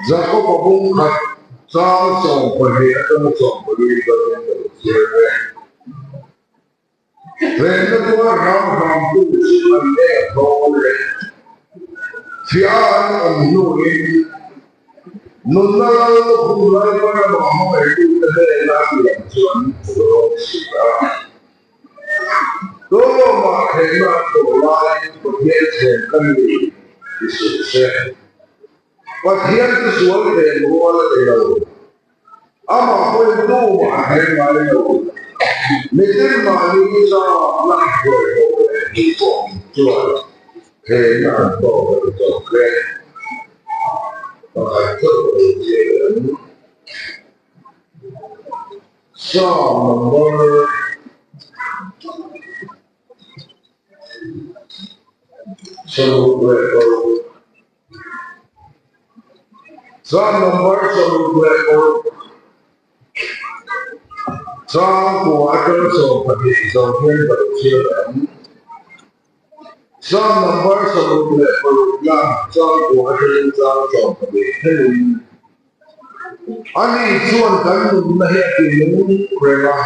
Jakob-a bung khat chang 12 atanga 14 kalin ka lo chhiar e. Thenna chuan ram hramtu chu an nek dawn leh fiah an awm hnuin nunna lal lukhum Lalpa ramah hmangaihtu te hnena a tiang chu an hmu dawn si a. Tlawmah thenna an tawh laiin Pathian then ka ni ti suh se. Pathian chu sual then rual a ni lo. Amah pawhin tumah a hleng ngai lo. Mitin mahni chakna a hruai haw leh hnu pawh min chuan thlenna an tawk a ni zawk e. Pakhat chauh ka lo ziak ang. Psalm number 66. Psalm number 66. Chang kua atang 12 zo hian ka lo chhiar ang. Psalm number 66 na chang kua atangin chang 12 thlengin. Ani chuan kan nunna hi a ti nung reng a,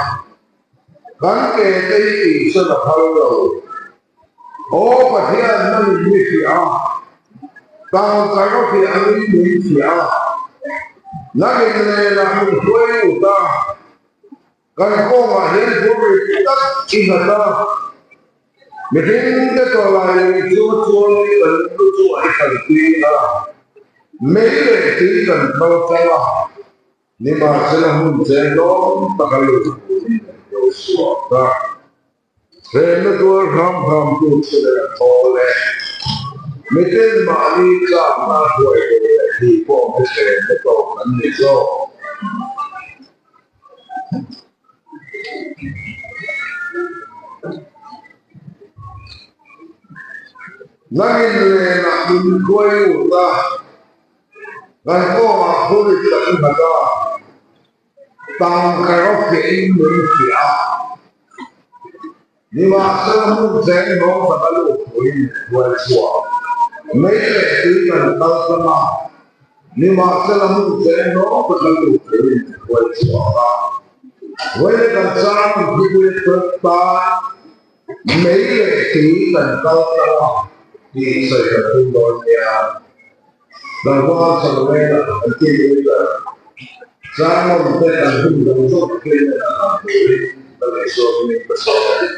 kan ke te hi tihsan a phal lo. Aw Pathian, nangin mi hria a, tangka ka hria angin min hria a, nangin lelah min hruai lut a, kan kawngah hian phurrit tak i nghat a, mihringte tawlai lei chu a chuangin kan lu chu a i khalpui a, mei leh tui kan kal tlang a. Nimahsela hmun cheng dawn taka lut turin kan lo chhuak a. Hremna tuar hram hram tu chu leh a thawl e. Miten mahni chakna a hruai tur leh tih pawh hi hremna tawk an ni zawk. Nangin lenah min hruai lut a, kan kawngah phurit kan nghat a. Tangka rawhfiahin min hria a, nimahsela hmun cheng hnawng taka lut turin min hruai chhuak. Mei leh tui kan kal tlang a, nimahsela hmun cheng hnawng taka lut turin min hruai chhuak a. Vawiin kan chang thupui ta mei leh tui kan kal tlang a tih sawi kan tum dawn nia. Tlangval Samuela an ti lui ber. Sermon te kan hun zawng zawng thleng a dan turin ka ngaihsuak in ka sawi a ni.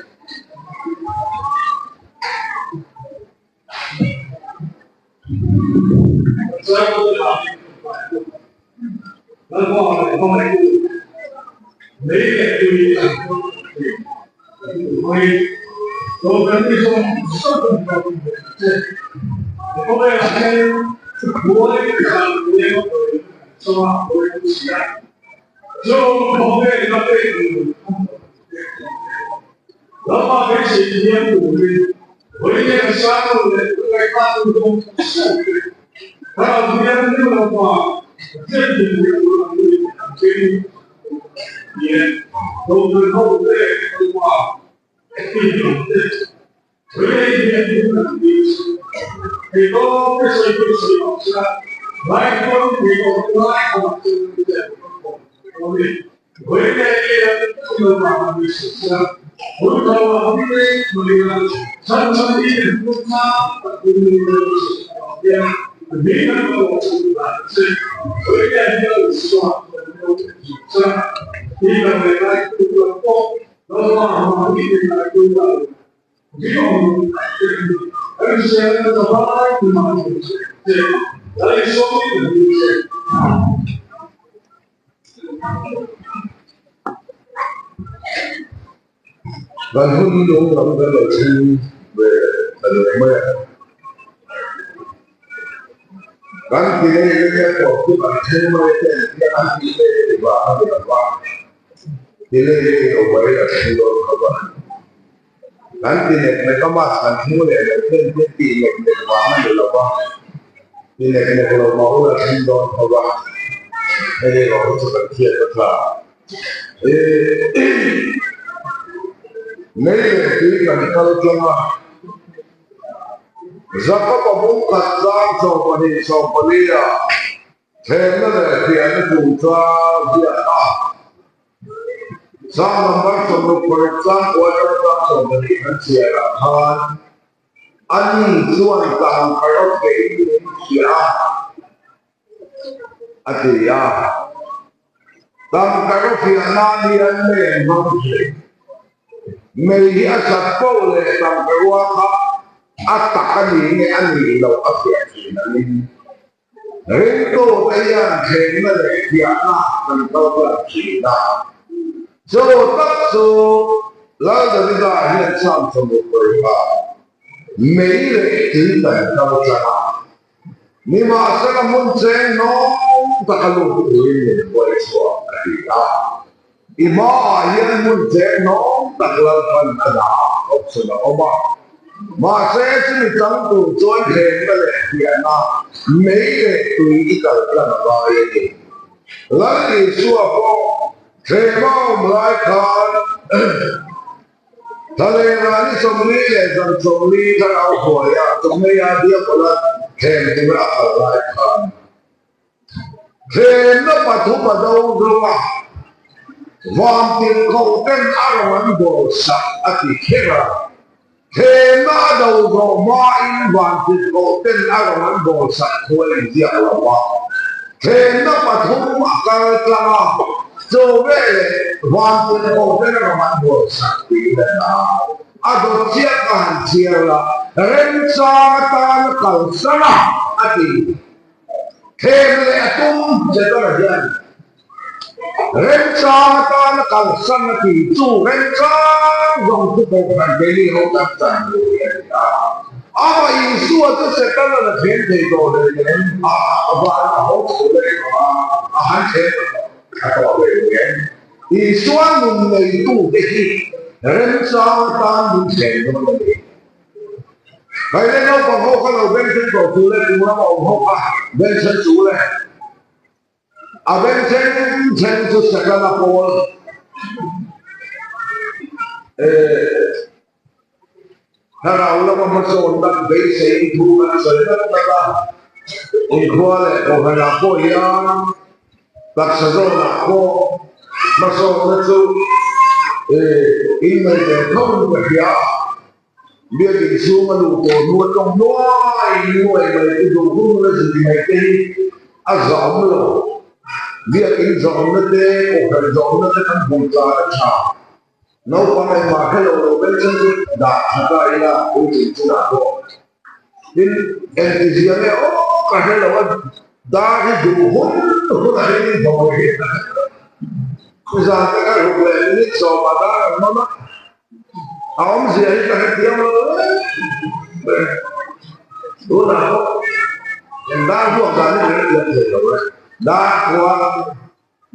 Kan hun nung lam kan lo thleng ve ta leh mai a. Kan ti leh leh a tawp chu kan thleng mai te an tia kan tih leh leh vang a ni lo va, ti leh leh lo mai a thleng dawn kha va. Kan ti nek nek a mas kan thleng leh lo ten te tih nek nek vang a ni lo va, ti nek nek lo mah ula thleng dawn kha va. Hei erawh hi chu kan thiat a tha. Mei leh tui kan kal tlang a, Jakob-a bung khat zang 12 14 ah thlemna leh fiahna chungchang ziak a, Zang number 66 chang kua atanga chang 12 kan chhiar ah khan ani chuan tangka rawtkein min hria a. A ti a, Tangka ka fiah nan hian mei an hmang thei. Mei hi a sat poh leh tangka rua kha a tak a ni nge a nih loh a fiah thin angin. Ringtute hian thlenna leh fiahna kan kal tlang thin a. Chu tak chu Lal Davida hian Psalm 60 mei leh tui kan kal tlang a. Nimahsela hmun cheng nawm taka lut turin min hruai chhuak a ti a. I hmaah hian hmun cheng nawm tak Lalpan a dah a, option a awm a. Mahse chumi chang tur chuan thlenna leh fiahna, mei leh tui i kal tlang a ngai a ni. Lal Isua pawh thlema awm lai khan Thlalera ni 40 leh zan 40 thlarau hruaia chawhmei a Diabola thlem tura a kal lai khan thlemna pathum a do zo a, vantirhkoh ten a rawn an bawl sak a ti kher a. Thlemna a do zawh hmain vantirhkoh ten a rawn an bawl sak thu a inziak lo a. Thlemna pathum a kal tlang a, chaw veleh vantirhkoh ten a rawn an bawl sak tih nen a a dawt chiah ka han chhiar la, remchang atan a kalsan a, a ti. Thlem leh a tum Jetara hian remchang atana kalsan a ti chu remchang zawng chu Kohhran Delhi ho tan chan tur hi a ni a. Amah Isua chu Setana la thlem thei tawh hleinem a, a van a haw chho leh tawh a, a han thlem a tawh hleinem. Isua nun neitute hi remchang atan min thlem dawn a ni. Hei le naupang ho kha lo bengchheng tawh chu le kum rama awm ho kha bengchheng chu le a bengchheng chheng chu Setana pawl eh thlarau lama hmasawn tak beiseiin thu kan sawi ngat ngat a inkhua leh kohhranah pawh hian taksa zawnah pawh hmasawnna chu eh inngaihven tho in ka hria. Biakin chhung a luh tawh hnu atang nuai nuai mai te duh hun a zin mai te hi a zahawm lo. Biakin zahawmna te, kohhran zahawmna te kan hmuh tlan a tha. Naupang engmah hre lo lo ber chuan chu dah tha ta ila puitling chungah pawh. Tin, engtizia nge aw ka hre lo a, dar hi duh hun hun a ring in hmu mai hi. Zan te ka ruk leh minute 10 ah dar an nawn a. A awmzia hi ka hrethiam lo ber. Tunah pawh eng dar vuak dan hi ka hrethiam thei lo e. Dar khua,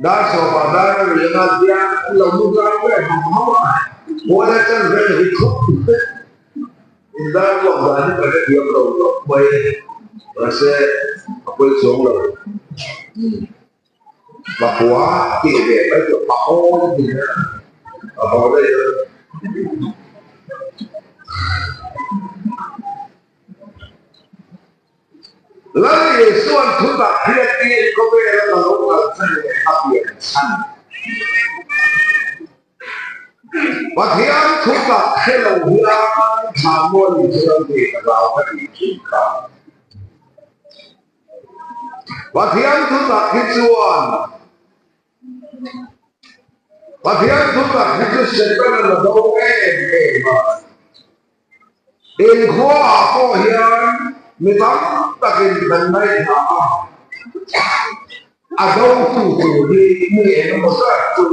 dar 10 dar a ri anga zia an lo mu zar vel ham ham a, khuai a chan vel hi khup vek. In dar vuak dan hi ka hrethiam lo tawp mai. Mahse a pawi chuang lo. Pakua tih ve mai chu Pahawi tih a a haw daih a. Lal Isua'n thutak hriattir khawvela ka lo kal chhan leh a pian chhan. Pathian thutak hre lo hian thlanmual in chuan tih ka hlau ka tih thin kha. Pathian thutak hi chuan Pathian thutak hi chu Setana la do em em a. Inkhuaah pawh hian mi tam takin kan ngaihthla a, a dotu tur hi mi engemaw zat chu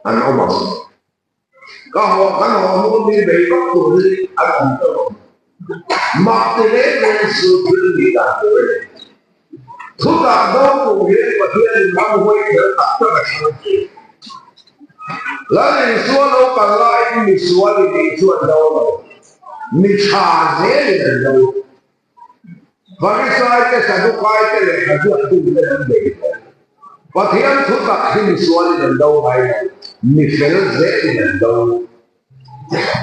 an awm ang. Ka haw kan haw hnu mi bei vak tur hi an awm tawh lo. Mak ti reng reng chu thil nih dan tur a ni. Thutak do tur hian Pathianin ram huai kher tak tak a thlang thin. Lal Isua lo kal laiin misual in ih chu an do lo, mi tha zelin an do. Farisai te, Sadukai te leh Khazuahtute an bei tawh. Pathian thu tak hi misualin an do ngai lo, mi fel zelin an do.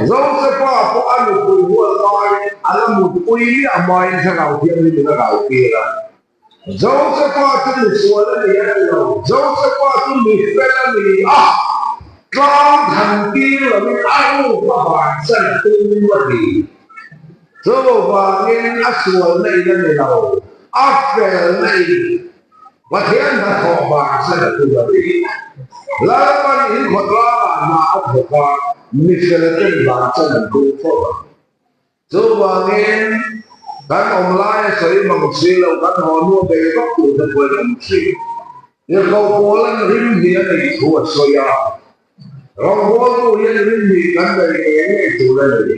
Josefa pawh a nupui hual laiin a la mutpui miah hmain Thlarau Thianghlimin a rautir a. Josefa chu misual a ni a ti lo, Josefa chu mi fel a ni a, tlang than tir loin a ruk a bansan tum a ti. Chuvangin a sualna in a ni lo, a felna in Pathian hnathawh bansan a tum a ni. Lalpan in khawtlangah hna a thawk a, mi felten bansan an tum fo ang. Chuvangin. Kan awm laia sawi mang si lo, kan haw hnu a bei vak tur te pawhin awm thin. Tirhkoh Paula'n rim hi a neih thu a sawi a, Rawngbawltu hian rim hi kan nei ngei ngei tur a ni.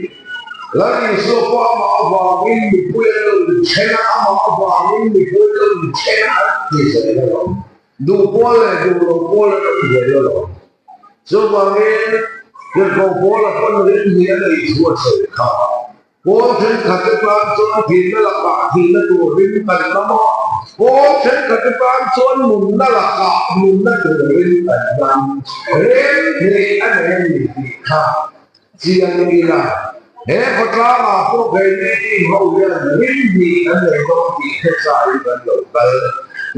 Lal Isua pawh amah avangin mipui an lo inthen a, amah avangin mipui an lo inthen a ti zel alawm. Duh pawl leh duh lo pawl an awm zel alawm. Chuvangin, Tirhkoh Paula pawn rim hi a neih thu a sawi kha. Pawl thenkhatte tan chuan thihna lakah thihna tur rim kan hnam a, pawl thenkhatte tan chuan nunna lakah nunna tur rim kan hnam. Rem theih a nei a ni tih kha chiang ila, he khawtlangah pawh keini team ho hian rim hnih kan nei dawn tih hre chaiin kan lo kal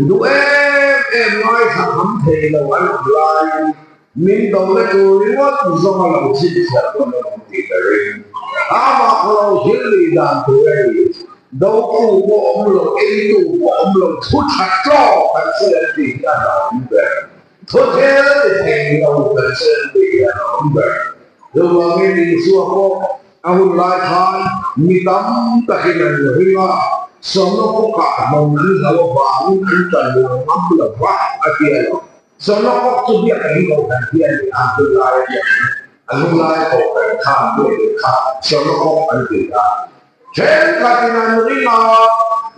duh em em ngaithla kham thei lo an awm laiin Min do na tur ringawt zawng a lo chhinchhiah dawn a awm tih ka ring. Amah khaw lo thil nih dan tur a ni. Dotu pawh awm lo, eitu pawh awm lo, thu tha tawk kan sawi an tih hi a hlauhawm ber. Thu thil ti thei lo kan sawi an tih hi a hlauhawm ber. Chuvangin Isua pawh a hun lai khan mi tam takin an ring a, sawmna pawkah hnawm an hlo avangin an tan lo ngam lo va a ti a lo. Sawrlawk chu biak eng lo kan ti a ni a, hun lai a biak eng, a hun lai pawh kan khan biak eng kha Sawrlawk an ti a. Thenkhatin an ring a,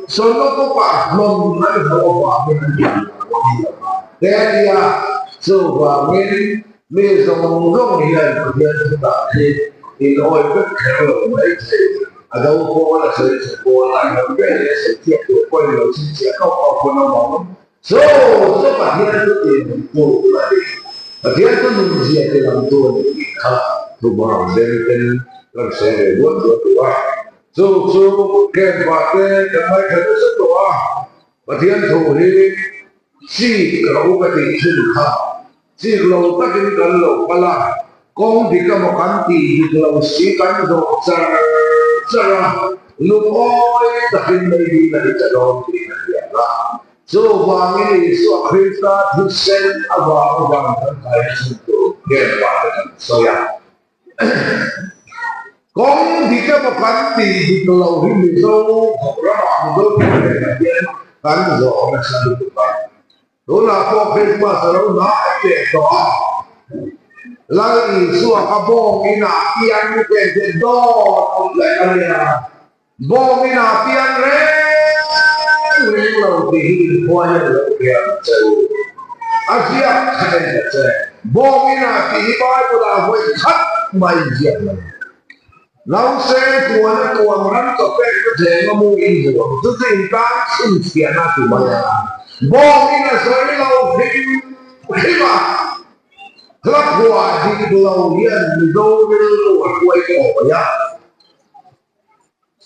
Sawrlawkah hlawm an hlawh avangin an ti lo a ni lo a. Te a ti a, chuvangin mi zawng zawng hian Pathian chutah khi in awi vek kher lo mai thei. A do pawl a sawi chhe pawl a lo ber leh a sawi thiam tur pawhin lo chhinchhiah kauh kauh pawn a awm ang. Chu chu Pathian chu tih tu a ni. Pathian chu nunzia ti lang tu a ni tih kha thuhmang den ten kan sawi ve duat duat duh a. Chu chu camp ah te kan ngaithla nasa tawh a, Pathian thu hi chik ro ka tih thin kha chik lo takin kan lo kal a, kawng dik emaw kan tih dik lo si kan zawh char char a, lungawi takin mai ding a ni ta dawn tih ka hria a. Chuvangin Isua Krista thisen avanga van kan kai chhun tur hian vate kan sawi a. Kawng dik emaw kan tih dik lo hi Mizo ramah Mizo thilrengah hian kan zawh nasa lutuk a. Tunah pawh Christmas a lo hnai leh tawh a. Lal Isua kha bawng inah pian te dawt awm leh a nia. Bawng inah pian reng reng lo tih hi inkhua hian lo hriat ang che u. A ziak kha en ta che. Bawng inah tih hi Bible ah vawi khat mai ziak lo. Nausên tuan a tuam ram chaw pek na tleng a mu in hmu ang chu chu in tan chhinchhiahna ti mai a. Bawng in a sawi lo hrim hrim a. Hla phuah dik lo hian Mizo rilru a hruai kawi a.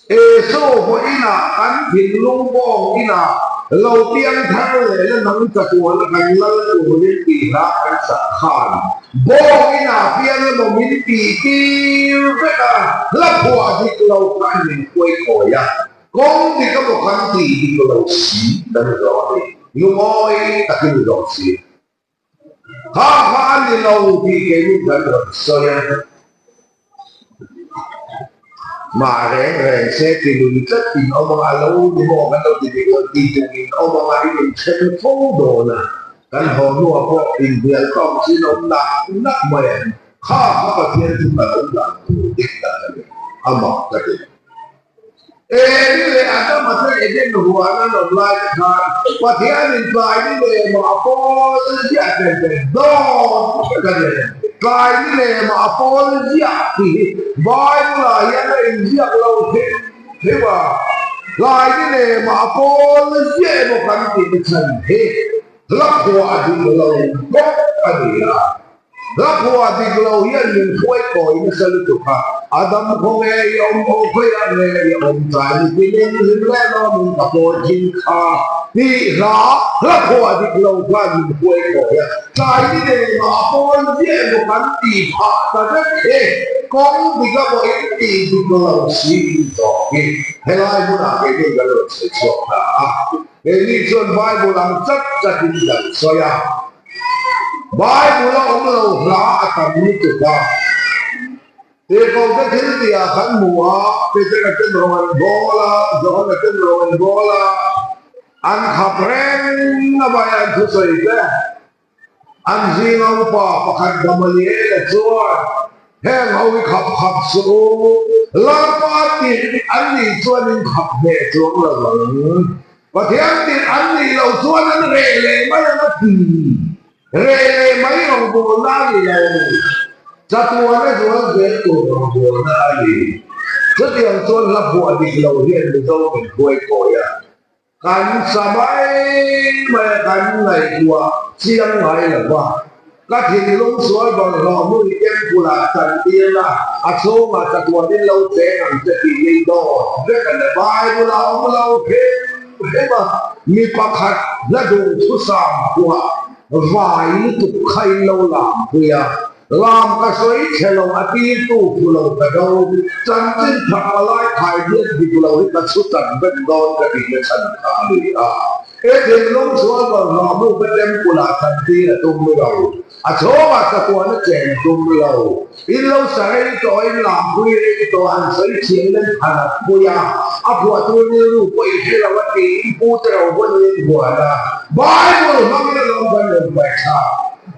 Esau vawiinah kan thinlung bawng inah lo piang thar leh la nang chatuan a kan lal turin tih hla kan sak khan bawng inah piang emaw min tih tir vek a, hla phuah dik lo khan min khuai kawi a, kawng dik emaw kan tih dik lo si kan zawh a ni, lungawi takin zawh si. Kha kha a ni lo tih keini kan rawn sawi a, mah reng reng se ti lui tlat in awm anga lo ni maw kan lo ti dik lo ti duh in awm anga in inthen fo dawn a, kan haw hnuah pawh inhnial tawk chin awm nak nak mai ang. Kha kha Pathian chu kan awm dan tur dik tak a ni, amah ka ti. Eri leh Adama te Eden huan an awm lai te khan Pathianin tlai ni leh mah pawl ziah tel tel dawn ka ni. Tlai ni leh mah pawl ziah tih hi Bible-ah hian a inziak lo hrim hrim a. Tlai ni leh mah pawl ziah emaw kan tih ni chhan hi hla phuah dik lo bawk a ni a. Hla phuah dik lo hian min hruai kawi nasa lutuk a, a dam khaw nge i awm aw khawiah nge i awm tlai ni tinin hlim leh lawmin ka pawi thin kha tih hla hla phuah dik lo khan min hruai kawi a, tlai ni nei mah a pawi ziah emaw kan tih phah ta vek hi kawng dik a maw in tih dik lo si in zawk hi helai hmunah keini kan rawn sawi chhuak ta a, keini chuan Bible ang chat chatin kan sawi a. Bible a awm lo hla a tam lutuk a. Tirhkohte thil tihah kan hmu a, Petera ten rawng an bawl a, Johana ten rawng an bawl a, an khap reng a mai an thusawi te. An zinga upa pakhat Gamaliela chuan, Heng ho hi khap khap suh u, Lalpa tih an nih chuan in khap hneh chuang lo ang. Pathian tih an nih loh chuan an reh leh mai ang a ti. Reh leh mai rawngbawlna a ni lo, chatuana zual zel tur rawngbawlna a ni. Chutiang chuan hla phuah dik lo hian Mizo min hruai kawi a, kan sa mai mai a, kan ngaihtuah chiang ngai lo va. Ka thinlung sual bawlhhlawh hmun temple ah chantir la, a chhungah chatuanin lo cheng ang che tih hi dawt vek a ni. Bible ah awm lo hrim hrim a, mi pakhat hla duh thusam phuah vai lutuk kha in lo lam pui a, lam ka sawi chhe lo a tirtu phu lo ka do, chanchin tha palai khai biak dik lo hi ka chhu chat vek dawn ka tih na chhan kha a ni a. He thinlung chuan bawlhhlawh mu ka temple ah chantir a tum lo. A chhawngah chatuan a cheng a tum lo. In lo sa rei tawh in lampui rei tawh han sawi thiam nen phan a pui a, a phuahtu rilru pawh i hre lo a tiin Pu te ro pawh niin huan a, Bible hmangin a lawm kan rawn paih thlak.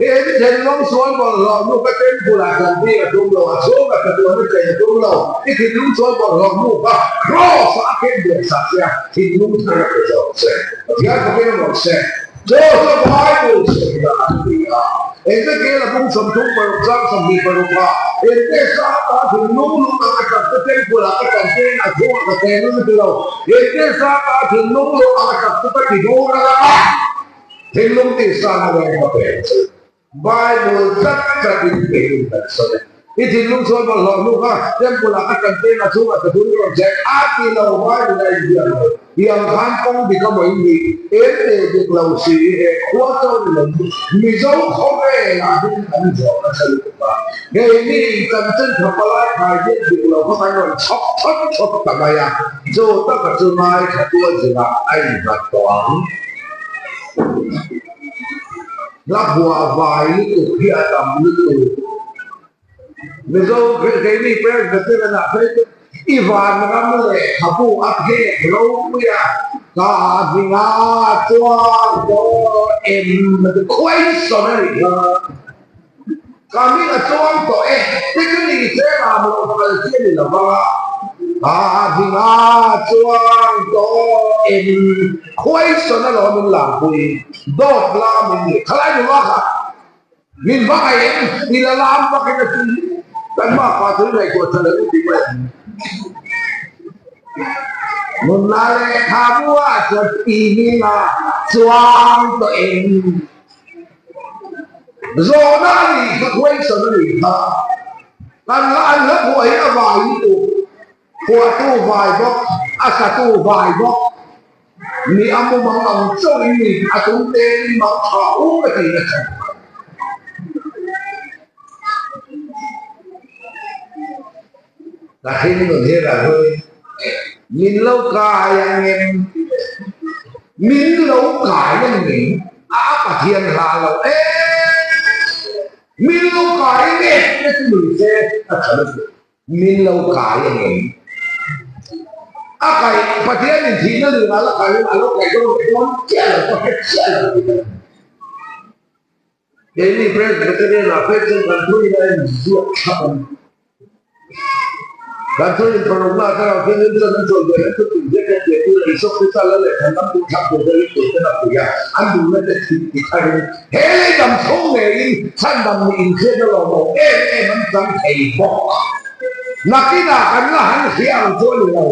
He thinlung sual bawlhhlawh nu ka temple ah chantir a tum lo, a chhungah chatuan a cheng a tum lo. I thinlung sual bawlhhlawh nu kha Cross ah a ken biak sak che a, thinlung thar a pe zawk che. Pathian fakin a mawlh che. Chu chu Bible sawi dan a ni a. Ezekiel a bung 36 chang 26 ah, Ente sa ta thinlung lung ang a chak te temple ah ka chantir in a chhungah ka cheng a ti lo. Ente sa ta thinlung lung ang a chak chu ka ti bur a lang a. Thinlung tihsana reng ka pe ang che. Bible tlat tlat in keiin kan sawi a. I thinlung chuan bawlhhlawh hnu kha temple ah ka tantir na chhungah ka dul rawn che a ti lo Bible a inbiak lo. Tiang khan kawng dik a maw in nih em te dik lo si he khua chaw ni lo Mizo khawvel ah hian kan zawh nasa lutuk a. Keini in chanchin tha palai khai biak dik lo kha kan rawn chhawk chhawk chhawk ta mai a. Chu taka chu ngaithla tu a zirah a innghat tawh ang. Hla buah vai lutuk hi a tam lutuk. Mizo keini Presbyterian ah phei chu i van ram lehkhabu a phek ropui a, ka hminga chuan daw em question a nih kha. Ka hming a chuang tawh e, ti chu ni se ram lo kal chi a ni lo vang a, ka hming a chuang tawh em question a lawm in lampui dawt lam in ni khalai ni vak a, min va ngaih em i la lam vak in a ti kan mah pa chu ngaihtuah tha lo ti mai ang. Nunna lehkhabu ah chuan i hming a chuang tawh em? Zawhna a nih kha, question a nih kha. Kan la an hla phuah hi a vai lutuk. Phuahtu vai bawk, a satu vai bawk. Mi a mumang ang chauhin ni, a tum tein mang tha u ka ti na chhan kha. Ka thinlung hi ra hlui, min lo kai ang em? Min lo kai ang em? A Pathian hla lo em? Min lo kai ang em? Te chu ni se a tha lutuk. Min lo kai ang em? A kai, Pathianin thihna lung a la kai a lo kai dawn leh dawn chiah lo, ka hre chiah lo tih ka hre. Keini Presbyterian ah phei chuan kan thuin a inziak thlap a ni. Kan thuin parukna ah thlarau thianghlim chuan an chawi ve an thutin ziak hian piah tur a Isua Krista lal leh than lam duh thlap tur te ring tur ten a pui a, an duhna te thil ti tharin he lei dam chhung ngeiin chhandam nih inhriatna lawmawm em em an chang thei bawk. Nakinah kan la han hria ang chu a ni lo.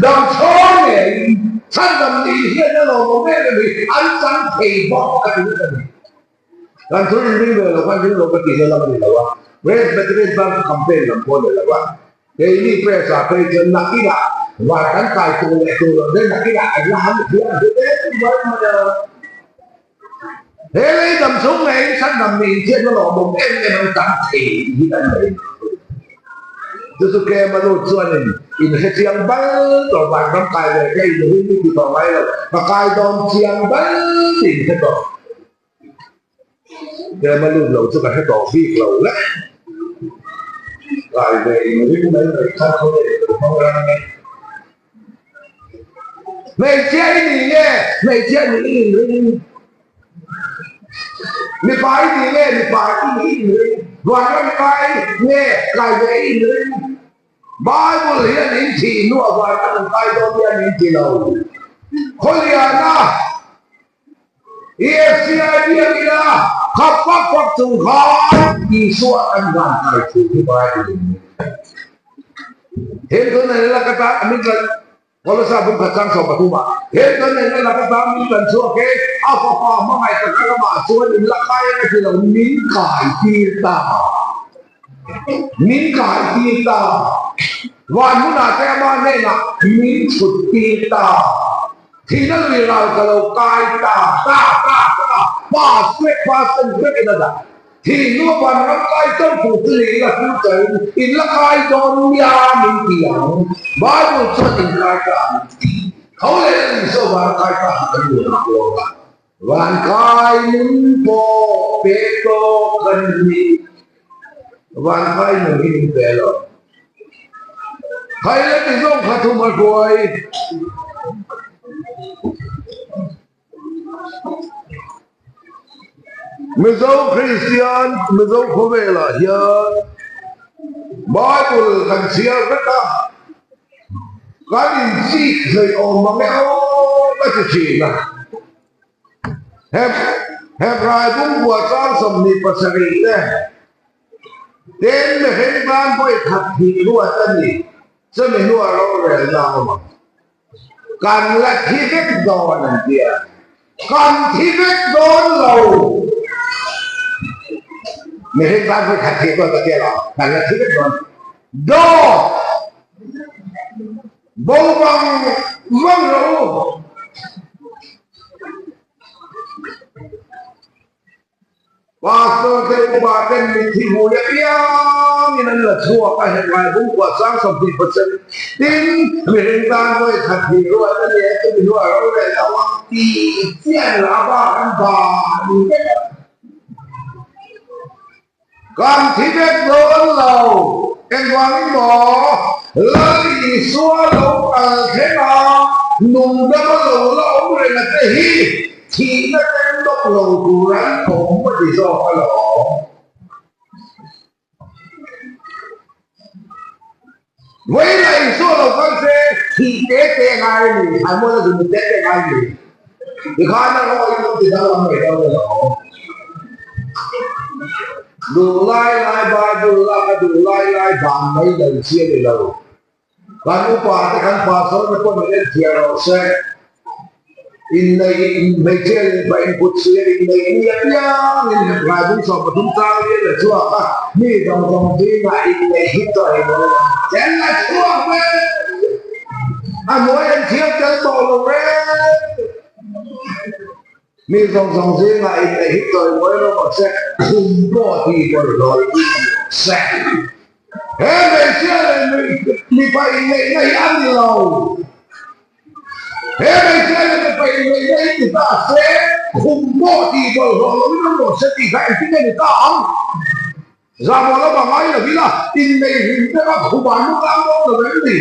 Dam chhawr ngeiin chhandam nih hian a lawmawm em em hi an chang thei bawk a ti vek a ni. Kan thu inring ve lo khan ring lo ka tihna lam a ni lo a, Presbyterian tan ka campaign lam pawh a ni lo a, keini press ah phei chuan nakinah van kan kai tur leh tur loh te nakinah kan la han hria ang chu em mai mai a. He lei dam chhung ngeiin chhandam nih inthiatna lawmawm em em an chang thei tih hi kan nei. Chu chu Kema nu chuanin in hre chiang bal tawh vanram kai ve ka in ring i ti tawh ngai lo, ka kai dawn chiang bal tih in hre tawh. Kema lut lo chu ka hre tawh bik lo le. Kai ve in ring mai mai kha khawvel lo hmang rang e. Hmeichhia i ni nge hmeichhia nih i inring? Mipa i ni nge mipa i nih i inring? Vanram kai nge kai ve i inring? Bible hian in thih hnuah vanram an kai dawn hian min ti lo. Khawliana EFCI biak ila khap fak fak chung khan Isua kan van kai thu hi Bible in min hrilh. Heng chuan an lak ata a min tlan Kolosa bung khat chang 13 ah heng chuan an lak ata min tlan chhuak e a fapa hmangaih taka ramah chuan in la kai ang a ti lo min kai tir ta. Min kai tir ta. Van hmunah te ama hnenah min chhut tir ta. Thihna lui ral ka lo kai ta ta ta ta Past vek past tense vek in a dah. Thih hnu van ram kai chauh tur chu ni ila future in in la kai dawn nia min ti ang. Bible chuan in kai ta min ti. Tho leh la Isua van kai ta hi kan nuam a kuang a. Van kai nun pawh pe tawk kan ni. Van kai nun hi min pe lo. Khai le ti zawng kha thum a hruai. Mizo Kristian, Mizo khawvelah hian Bible kan chhiar vek a, kan inchik hleih awm mang e aw ka ti thin a. Hebrai bungbua chang 27 te ten mihring tan vawikhat thih ruat a ni, chumi hnua rorelna a awm ang. Kan la thi vek dawn an ti a, kan thi vek dawn lo. Mihring tan vawikhat thih ruat a ti a lo, kan la thi vek dawn. Dawt! Bo vang vang rawh u. Pastor te upa ten mitthi hmui apiangin an la chhuak a, henglai bungkua chang 20%. Tin, mihring tan vawi khat hnih ruat a ni a, chumi hnuah rorel lo ang tih chian lah bak an ban vek a. Kan thi vek dawn lo. Engvangin maw Lal Isua lo kal thleng a, nungdama lo la awm reng a te hi thihna tleng dawk lo tur an awm a ti zawk alawm. Vawiin Isua lo kal se thih te te ngai a ni, thaimawina zun te te ngai a ni. Tikhan a rawh in ti danglam mai dawn alawm. Duh lai lai Bible lak a duh lai lai dan mai lo chi a ni lo. Kan upa te kan pastor te pawh min enthiah rawh se. Inneih in hmeichhia leh mipa inkut suia inneih ni apiangin Hebrai bung 13 chang lian a chhuak a, mi zawng zawng zingah inneih hi chaw ei mawi lo chen a chhuak mai. A hnuai an thiam tel tawh lo reng. Mi zawng zawng zingah inneih hi chaw ei mawi lo mahse khum pawh ti bawlhhlawh se. He hmeichhia leh mipa inneihna hi a ni lo. He hmeichhia leh mipa inneihna hi ti ta se, khum pawh tih bawlhhlawh loin an rawn se tih kha engtin nge ni ta ang? Zahmawh lama ngai lo ila, inneih hlim te kha khumah an lu tlang dawn lo em ni?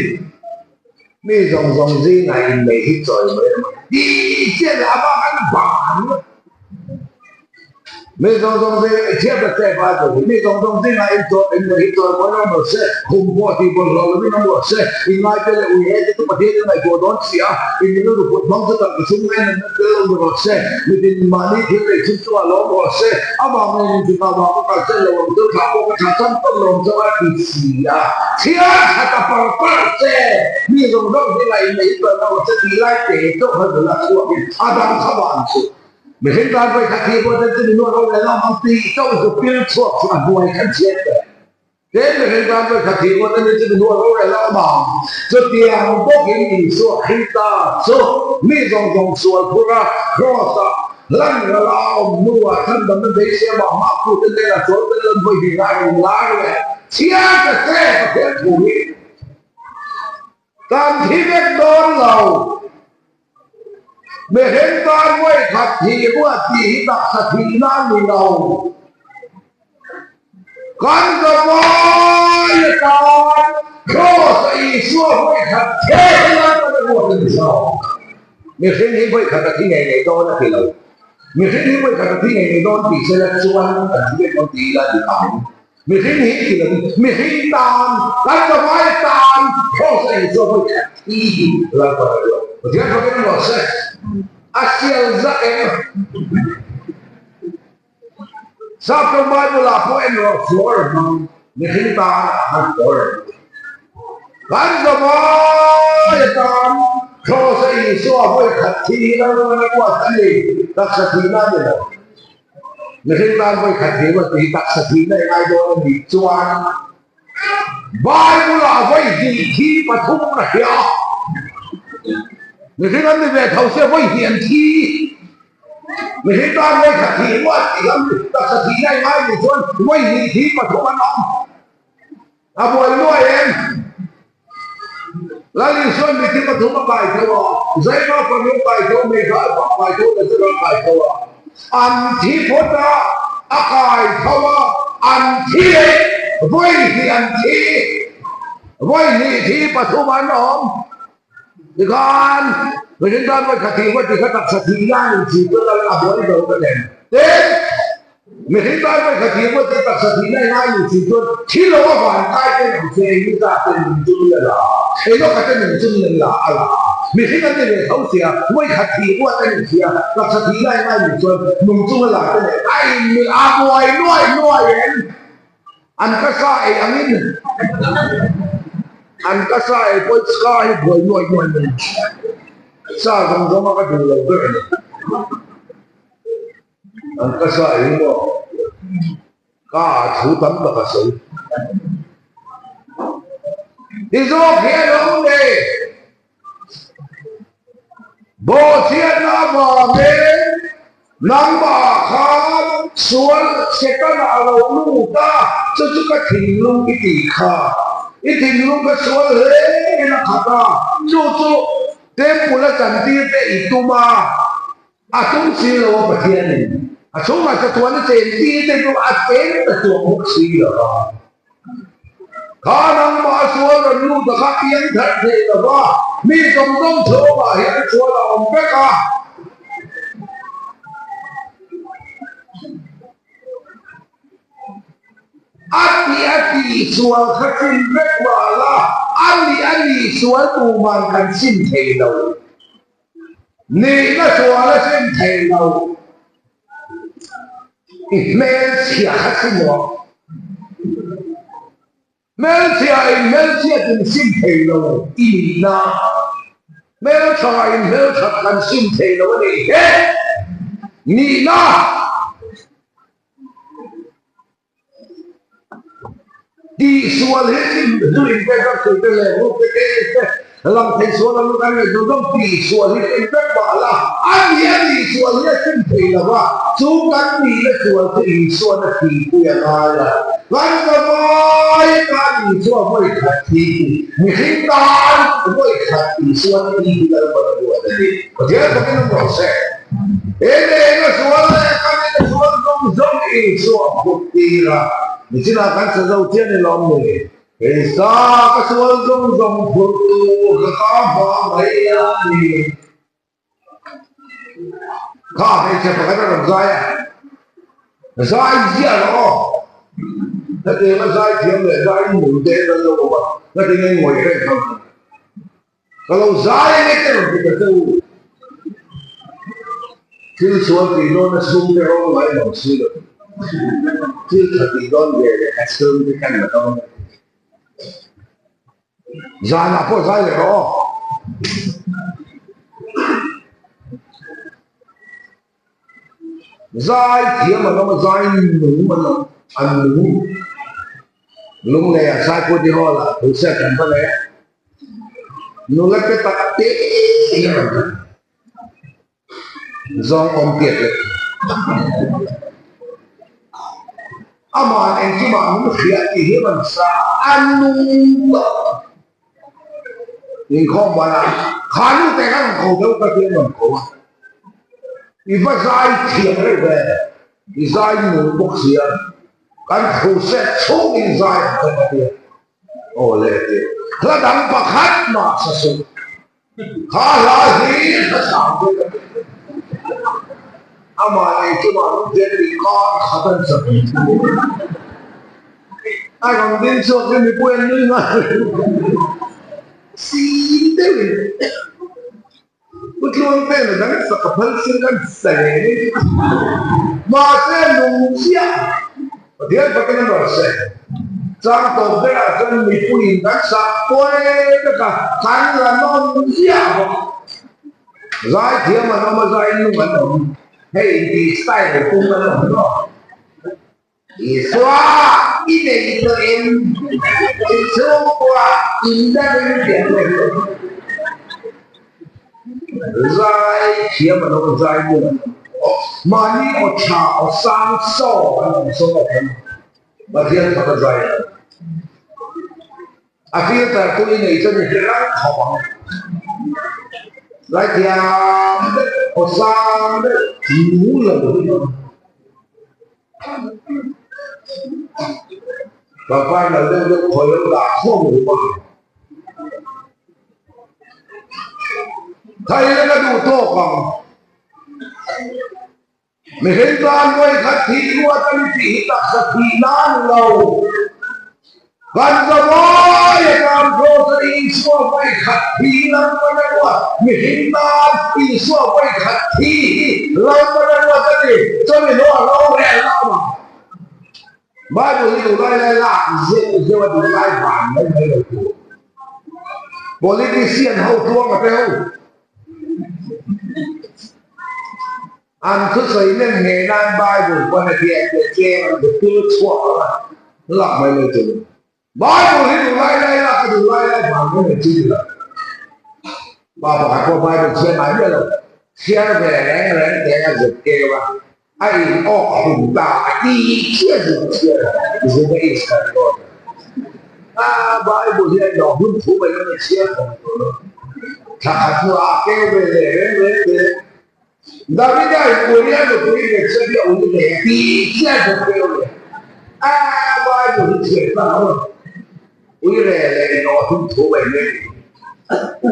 Mi zawng zawng zingah inneih hi chawi mai a ni. Tih chiah leh a bak an ban. Mi zawng zawng zing i thiam ta che Bible hi. Mi zawng zawng zingah in chaw in hi chawi mawi lo maw se, khum pawh tih bawlhhlawh lovin a maw se, in ngaite leh ui he te chu Pathian in ngaihtuah dawn si a, in rilru put hmang chu tak chhung mai nunna tel lo ni rawh se, mitin mahni thil nei chhung chungah lawm rawh se, amah ngei in tika vang ka kal chen lo ang chu, thlah pawh ka thlah cham tawp lo ang chu a ti si a. Thiam tha ta par par che, mi zawng zawng zingah in nei chawi mawi rawh se tih lai te chauh kha nula chhuakin a dang kha van suh. Mihring tan vawi khat hi pawh chu mi nuam lo leh lawm ang tih chauh zu pil chhuak chu a hnuai khan chhiat ve. Tin, mihring tan vawi khat hi pawh chu mi nuam lo leh lawm ang. Chutiang bawkin Isua Krista chu mi zawng zawng sual phur a, Kraws-ah hlan ral a awm hnuah chhandamna beisei amah hmaktute hnenah chuan tel an vawi hnih lai rawn lar leh chhiar ta che Pathian thu hi kan thi vek dawn lo. Mihring tan vawi khat thih ruat tih hi taksa thihna a ni lo. Kan zavai atan Kraws a Isua vawikhat theh lai kan a ruat a ni zawk. Mihring hi vawikhat a thi ngei ngei dawn a ti lo. Mihring hi vawikhat a thi ngei ngei dawn tih sela chuan kan thi vek dawn ti ila dik ang. Mihring hi ti lovin mihring tan, kan zavai atan Kraws a Isua vawikhat thi lai kan a ruat. Pathian fakin a nuam se. A sial zak em? Saptawng Bible-ah pawh en rawh for hmang mihring tan ah khan for an ti. Kan zavai atan Kraws a Isua vawi khat thi hi Lalruan a buat a ni, taksa thihna a ni lo. Mihring tan vawi khat thi ruat tih hi taksa thihna i ngai dawn a nih chuan Bible-ah vawi hnih thi pathum ka hria. Mihring an ni ve tho sia vawi hnih an thi. Mihring tan vawi khat thih ruat tih ang taksa thihna i ngai nih chuan vawi hnih thi pathum an awm. A buai nuai em? Lal Isuan mithi pathum a kai tho a, Zaima fanu kai tho, Meikhai pa kai tho, Lazara kai tho a. An thi phawt a, a kai tho a, an thi leh vawi hnih an thi, vawi hnih thi pathum an awm. Tikhan, mihring tan vawi khat thih vawi tikha taksa thih nan in thih chu lal a buai zo ka nen. Tin, mihring tan vawi khat thih vawi ti taksa thih na ingai in thih chuan thi lo a van kai ten ang che eng ni ta ten nung chung in a la a, eng aw kha ten nung chung in an la a la a. Mihring an ni ve tho sia, vawi khat thih ruat a ni sia, taksa thih na ingai in chuan nung chung a la te nen a inmil a buai nuai nuai em? An ka sa ei angin an ka sa ei pawh ska hi buai nuai nuai mai sa zawng zawng a ka duh lo ber a ni. An ka sa ei maw ka ah thu tam tak a sawi. Ti zawk hi a lo nei. Bawhchhiatna avangin nangmah khan sual Setana a lo lut a, chu chu ka thinlung i tih kha. I thinlung kha sual hle in a khat a, chu chu temple a chantir te i tum a, a tum si lo a Pathianin a chhungah chatuan a chentir te chu a chen ta chuang bawk si lo va. Kha nangmah sual rawn lut a kha piang that thei lo va, mi zawng zawng chhungah hian sual a awm vek a. A tih a tih sual kha sim vek mah la, a nih a nih sual tuman kan sim thei lo. Nihna sual a sim thei lo. I hmelchhia kha si maw? Hmelchhia in hmelchhiat in sim thei lo i nihna, hmeltha in hmelthat kan sim thei lo a nih he nihna. Tihsual hi chu zu in te drug thei te leh ruk te case te lang thei sual ang kan ngaih zawng zawng tihsual hi chu vek mah la a ni a tihsual hi a sim thei lo va chu kan nihna sual chu Isuan a thihpui a ngai a kan zavai tan Isua vawi khat thi mihring tan vawi khat Isua thi hi Lalpan a buat a ni Pathian takin awm rawh se. Eng a sual leh kan in a sual zawng zawng Isua a phut tir a, nichinah kan sa zo chian i lawm ni? Keisa ka sual zawng zawng phur tur ka ka hma mai a ni. Kha hmeichhe pakhat a rawn zai a, zai ziah rawh aw. Hetiang a zai thiam leh zai nung te an lo awm a, hetiang a ngawih reng kha. Ka lo zai a nge rawn ti ta che u. Thil sual tih dawn a chhung te rawng ngai lo si lo. Thil tha tih dawn ve leh a chhung te khan la dawn. Zanah pawh zai leh rawh aw. Zai thiam an awm a, zai nung an awm, an nung. Lunglei ah Saiput i hall ah Hussein kan va nei a, nula te tak te hi a rawn kal. Zawng awm piat leh Ama'n engkimah min hria tih hi rawn sa a, a nung tawh. Inkhawm banah kha nu te kha rawn ko deuh ka ti a rawn ko a, i va zai thiam reuh ve, i zai nung bawk si a. Kan crusade chhung in zai ang che ka ti a. Aw le ti. Hla dang pakhat mah sa suh. Kha hla hi hla sang chu ka ti. Amah nei chu mah min chen tih khan khat an sa ve. A rawn ding chhuak hi mipui an nui nghal. Sin deuhin. Pu Tluangtena dang sak a phal sin kan sa ngei ni. Mahse nung chiah Pathian fakin an rawn se. Chang tawp berah chuan mipuiin kan sak pawi vek a, kan la nawm chiah bawk. Zaithiam an awm a, zai nung an awm. Hei intih style pum an awm hlawm. Isua i nei tawh em? I chhungkua in la ring thiam leh lo. Zai thiam a lo zai ngun a. Mahni aw tha aw sang saw an awm saw bawk ang. Pathian faka zai a. A filter chu i nei chuan i hre rang khawp ang. Zaithiam deuh, aw sang deuh, nung lo hi awm. Pangpar lo deuh deuh khawi lo dah khawm ru a. Thai la ka duh tawk ang. Mihring tan vawi khat thih ruat a ni tih hi taksa thih nan lo. Kan zavai a tan grocery Isua vawi khat thi lalpan a ruat, mihring tan Isua vawi khat thi hi lalpan a ruat a ni, chumi hnu a ro rel lo ang. Bible hi duh lai lai lak zeuh zeuh a duh lai van mai mai lo tur. Politician ho tluanga te ho. An thusawi nem ngei nan Bible pawn a biak leh tlem an be tul chhuak ang a, lak mai mai tur. Bible hi duh lai lai lak a duh lai lai vang mai mai chu ni lo. Pa pakhat pawh Bible chhiar ngai miah lo, chhiar ve reng reng teng a zet keu a, a in awk hlum ta a ti chiah zuk chhiar a, Juda Iskariot a Bible hi a inawk hlum thu mai lo a chhiar thei tur lo. Thla khat hnuah a keu ve leh reng reng teng. Davida in Uria nupui Bethshebi a ui leh a ti chiah bawk deuh leh a Bible hi chhiar ta lo a, ui reh leh in awh hlum thu mai mai ni.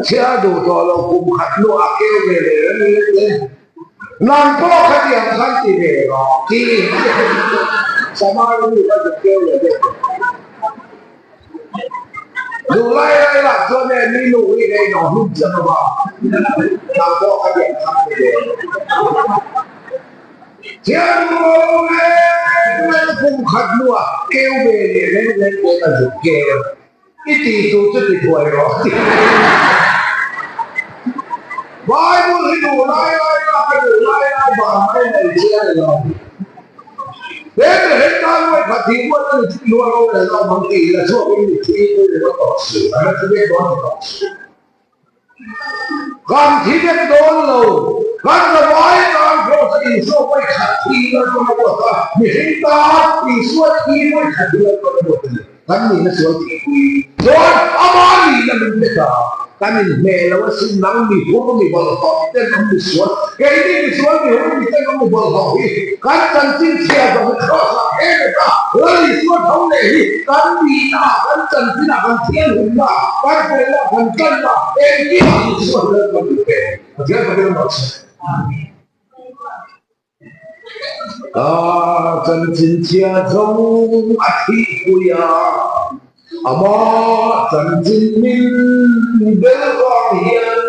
Chhiar duh tawh lo kum khat hnu a keu ve leh reng reng te nang pawh khatiang khan ti ve rawh ti Samari mi kha zuk keu leh deuh tawh. Duh lai lai lah chuan e mi nu hi nei nawh hlum chiang lo va, nang pawh ka biak chak che ve. Thian lo reng reng kum khat hnuah keu ve leh reng reng pawhin a zuk keu. I tih tur chu ti thuai rawh a ti. Bible hi duh lai lai lah ka duh lai lai vang mai mai che a ni lo. He mihring tan vawi khat thih buat a ni chu i luang lo leh lo mang tih la chhuak in mi thi pui ringawt tawh suh, an la thi vek dawn ni tawh suh. Kan thi vek dawn lo, kan zavai tan Kraws a Isua vawi khat thi lalpawn a buat a, mihring tan Isua thi vawi khat hi lalpawn a buat a ni. Kan nihna sual tihpui chuan ama nihna min pe ta. Kan inhmeh lo asin nang mi hur mi bawlhhlawh mi tenawm mi sual, keini mi sual mi hur mi tenawm mi bawlhhlawh hi kan chanchin chhia zawng hi Kraws ah kher ve ta. Lal Isua tho leh hi kan nihna ah kan chanchin ah kan thianghlimna ah kan felna ah kan tanna ah engkim ah Isua hi Lalpa min pe. Pathian Pathian rawh se. Ka chanchin chhia zawng a thihpui a, amah chanchin min bel vang hian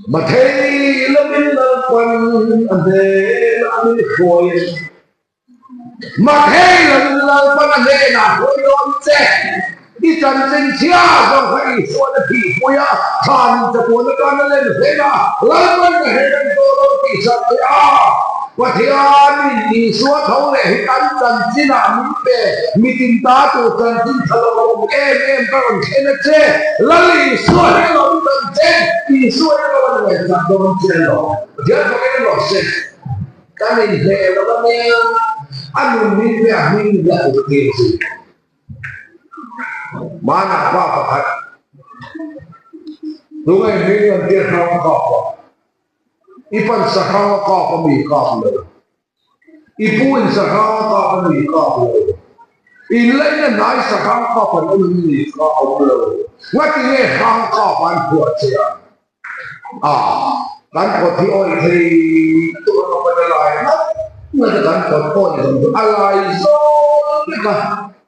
Mathei lovin Lalpan a hnenah min hruai a ni. Mathei lovin Lalpan a hnenah hruai dawn che. I chanchin chhia zawng kha Isuan a thihpui a, thanin chatuan atana len hlen a, Lalpan ka hre reng tawh lo tih sak che a. Pathianin Isua tho leh hi kan chanchinah min pe, mitin ta tur chanchin tha lo awm em em ka rawn thlen a che. Lal Isua hi a lo chanchin, Isua hi a lo ngaihsak dawn che lo. Pathian fakin a rawh se. Kan inhmeh lo a nia, a nun min pe a hming la uk tir chu. Hmanah pa pakhat tunge hming an tir hrang a kap a, i pan sa hrang a kap a mi kap lo. I pu in sahrang a kap a ni kap lo. In laina hnai sahrang kap an awm em ni kha a awm lo. Ngati nge hrang kap an phuah che a? A, kan kawt hi awih thei tuk a ka pan a lai ngat ngat a kan kawt awih zawng chu a lai zawl vek a,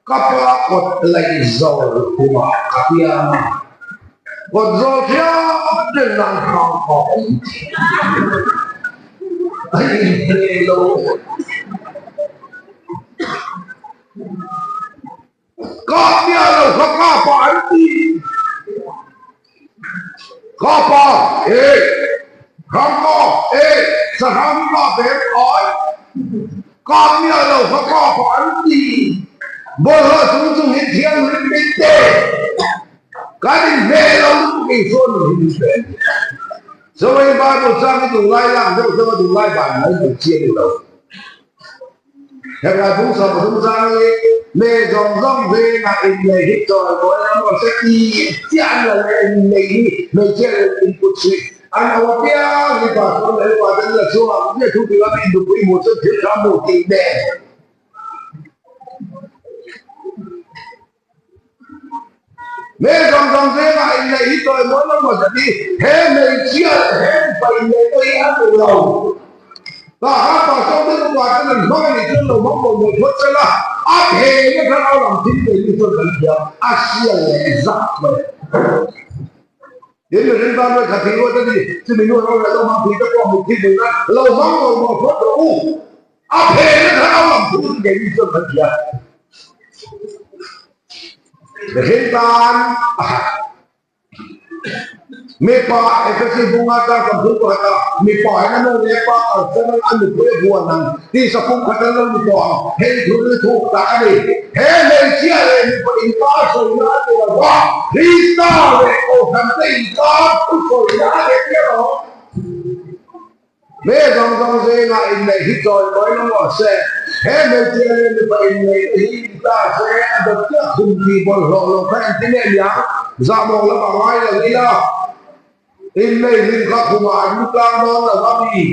ka pa kawt laih zawl kumah ka piang a, kawt zawl hriat reng nan hrang kap a awm a inhmeh lo. Kap miah lo kha kapa an ti. Kapa e, Hrangka e, Sahrang kap em ai. Kap miah lo kha kapa an ti. Bawlhhlawh chung chung hi thianghlim bik te. Kan inhmeh lo lutuk Isua nun hi min pe a ni. Chawei Bible chang hi duhlai lak deuh deuh a duhlai ban mai mai chi a ni lo. Heng a phung 30 chang hi me zawng zawng vengah innei hi chawi mawi ram rawh se ti chiah an la leh innei hi hmeichhia leh input suih an ho apiang hi pastor leh upa te an la chhuak ang chiah thu tura mi nupui hmuh chuan thil tha hmuh tih nen. Me zawng zawng vengah innei hi chawi mawi ram rawh se ti he hmeichhia leh he mipa innei pawh hi a duh lo. Tah khan pastor te upa ten an hmang anih chuan lo hmang mawi mawi phawt sela, a phena thlarau lam thil nei hi chuan kan thiam a hria leh zak mai. Tin, mihring tan ruai khat thih ruat a ni, chumi nu ro leh lo hmang thih te pawh mitthi hmuh nan lo hmang mawi mawi phawt rawh u. A phena thlarau lam thil nei hi chuan kan thiam. Mihring tan a that. Mipa Efesi bunga tar kan phung pakhat a, mipa hian a nu leh pa kalsan ang a nupui a buan ang tih sapung khat an lo ni tawh ang. Hei thu ri thuk tak a ni. He hmeichhia leh mipa inkar sawina a ni lo va, Krista leh Kohhran te inkar thu sawina a ni tia rawh. Me zawng zawng zingah inneih hi chawi mawi lo maw se, he hmeichhia leh mipa inneih te hi in ta se, a dawt chiah khum tih bawlhhlawh lo kha engtin nge niang, zahmawk lam a ngai lo ila, inneih hlim kha khumah an mu tlang dawn lo a mi,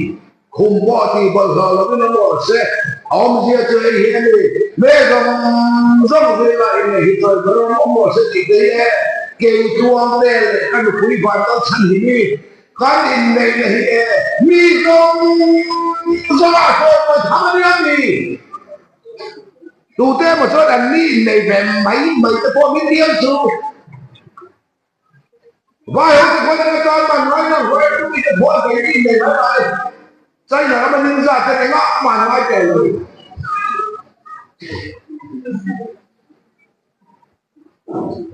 khum pawh tih bawlhhlawh lo in a maw se, a awmzia chu hei hi a ni, me zawng zawng zingah inneih hi chawi mawi lo maw se tih te hi e, kei tuang te leh ka nupui van kal chhan hi mi, Kan inneihna hi e mi zawng zawngah sawi mawi tham a nia mi? Tute emaw chuan an mi innei ve mai mai te pawh min diam chu. Vai ho te khawn anga tan man ngai nang huai tu mi te pawh an mi innei mai mai. China rama ninja te engah man ngai tel lo.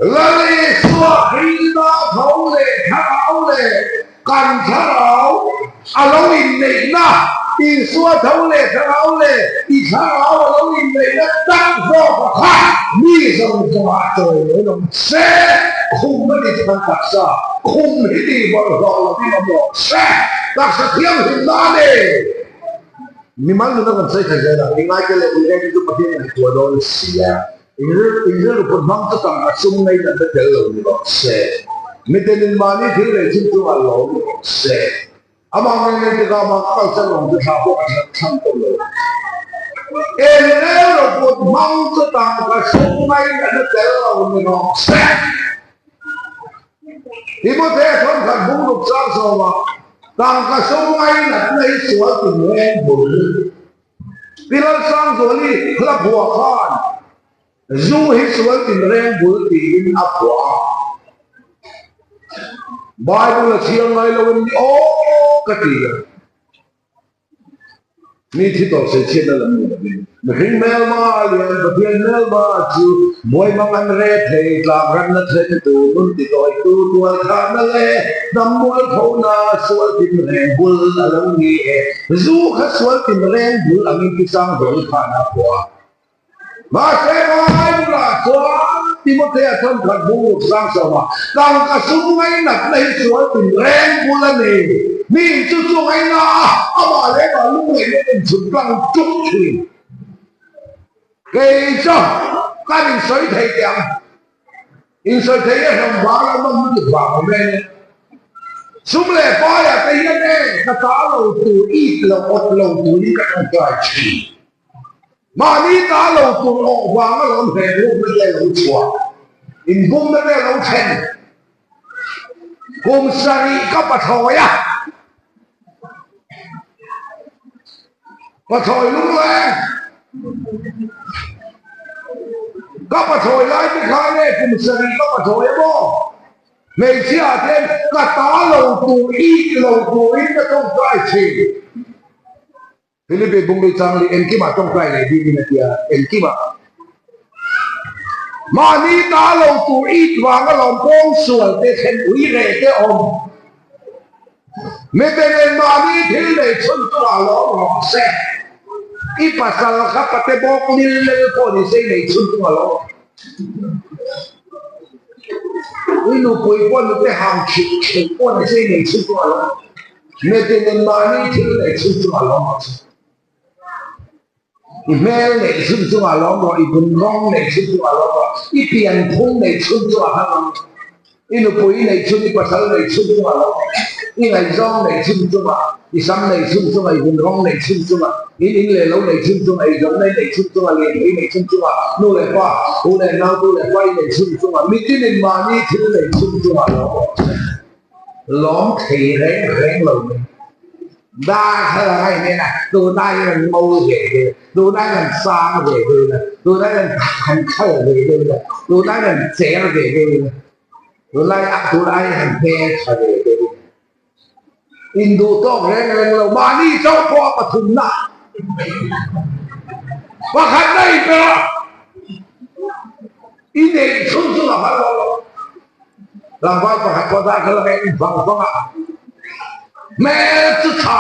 Lal Isua Krista tho leh thlarau leh kan thlarau a lo inneihna, Isua tho leh thlarau leh i thlarau a lo inneihna tak zawk a kha mi zawng zawngah chawi mai lo se, khum a ni chu kan taksa khum hi tih bawlhhlawh lovin awm rawh se, taksa thianghlim nan e. Mimal nuna kan sawi thei zel a, ingaite leh uireng chu Pathian ngaihtuah dawn a si a. Inrilru put hmang chu tangka sum ngei kan la tel lo ni rawh se. Mitenin mahni thil leh thil chungah lawm rawh se. Amah ngei ngei tikah amah ka kalsan awm chu thla pawh ka that thlang tawh lo. Inrilru put hmang chu tangka sum ngei kan la tel lo ni rawh se. Timothea thawnkhat bungruk chang sawmah tangka sum ngei natna hi sual tinreng bul. Pi Lalsangzuali hla phuah khan zu hi sual tinreng bul tiin a phuah a. Bible a chhiar ngai lo em ni aw ka ti a. Mi thi tawh sei chhiatna lam ni lovin mihring hmelma lian Pathian hmelma chu buaimang an re thei tlak ranna thlen tu nun ti tawi tu tual thahna leh hnam mual phona sual tinreng bul a lo ni e. Zu kha sual tinreng bul angin pi Sangzawl khan a phuah a. Mahse Bible-ah chuan Timothea thawnkhat bungruk Sangsawma tangka sum ngainatna hi sual tinreng bul a ni. Mi chu chu ngaina a, amah leh amah lungngaihna inchhun tlang tuk thin. Kei chu kan insawi thei teh ang. Insawi thei e hlawm vang lo mah hmun dik vang awm e. Sum leh paiah te hian e ka ta lo tur it lo awt lo turin ka tawngtai thin. Mahni ta lo tur awh vang alawm hle rukna te lo chhuah, inbumna te lo thlen. Kum sarih ka pathlawi a, pathlawi lungleng ka pathlawi lai te khan e kum sarih ka pathlawi a maw? Hmeichhia ah ten ka ta lo tur, ik lo turin ka tawngtai thin. Philippe Bunglui Changli engkimah tawngtai leh dingin a ti a, engkimah mahni ta lo tur it vang alawm pawngsual te thlen ui reh te awm. Mite nen mahni thil nei chhun chungah lawm rawh se. I pasal kha pate bawk lil lel pawh ni se i nei chhun chungah lawm. I nupui pawh nute hang thih thih pawh ni se i nei chhun chungah lawm. Metinin mahni thil neih chhun chungah lawm rawh che. I hmel neih chhun chungah lawm rawh, i vun rawng neih chhun chungah lawm rawh, i pianphung neih chhun chungah khan lawm rawh. I nupui neih chhun, i pasal neih chhun chungah lawm rawh. I ngaihzawng neih chhun chungah, i sam neih chhun chungah, i vun rawng neih chhun chungah, in in leh lo neih chhun chungah, i zawmna i neih chhun chungah, lirthei i neih chhun chungah, nu leh pa, u leh nau, tu leh pa i neih chhun chungah, mitinin mahni thil neih chhun chungah lawm rawh che. Lawm thei reng reng lo mai. Darthlalang a inen a, tunah hian an ngo ve deuh a, tunah hian an sang ve deuh a, tunah hian an khal ve deuh a, tunah hian an cher ve deuh a, tunlai ah tunah hian an hmeltha ve deuh a. Induh tawk reng reng lo, mahni chauh pawh a pathumna pakhatna inpe a, i neih chhun chu a har lo lo. Tlangval pakhat pawh dar kha la eng vang vang a, hmel chu tha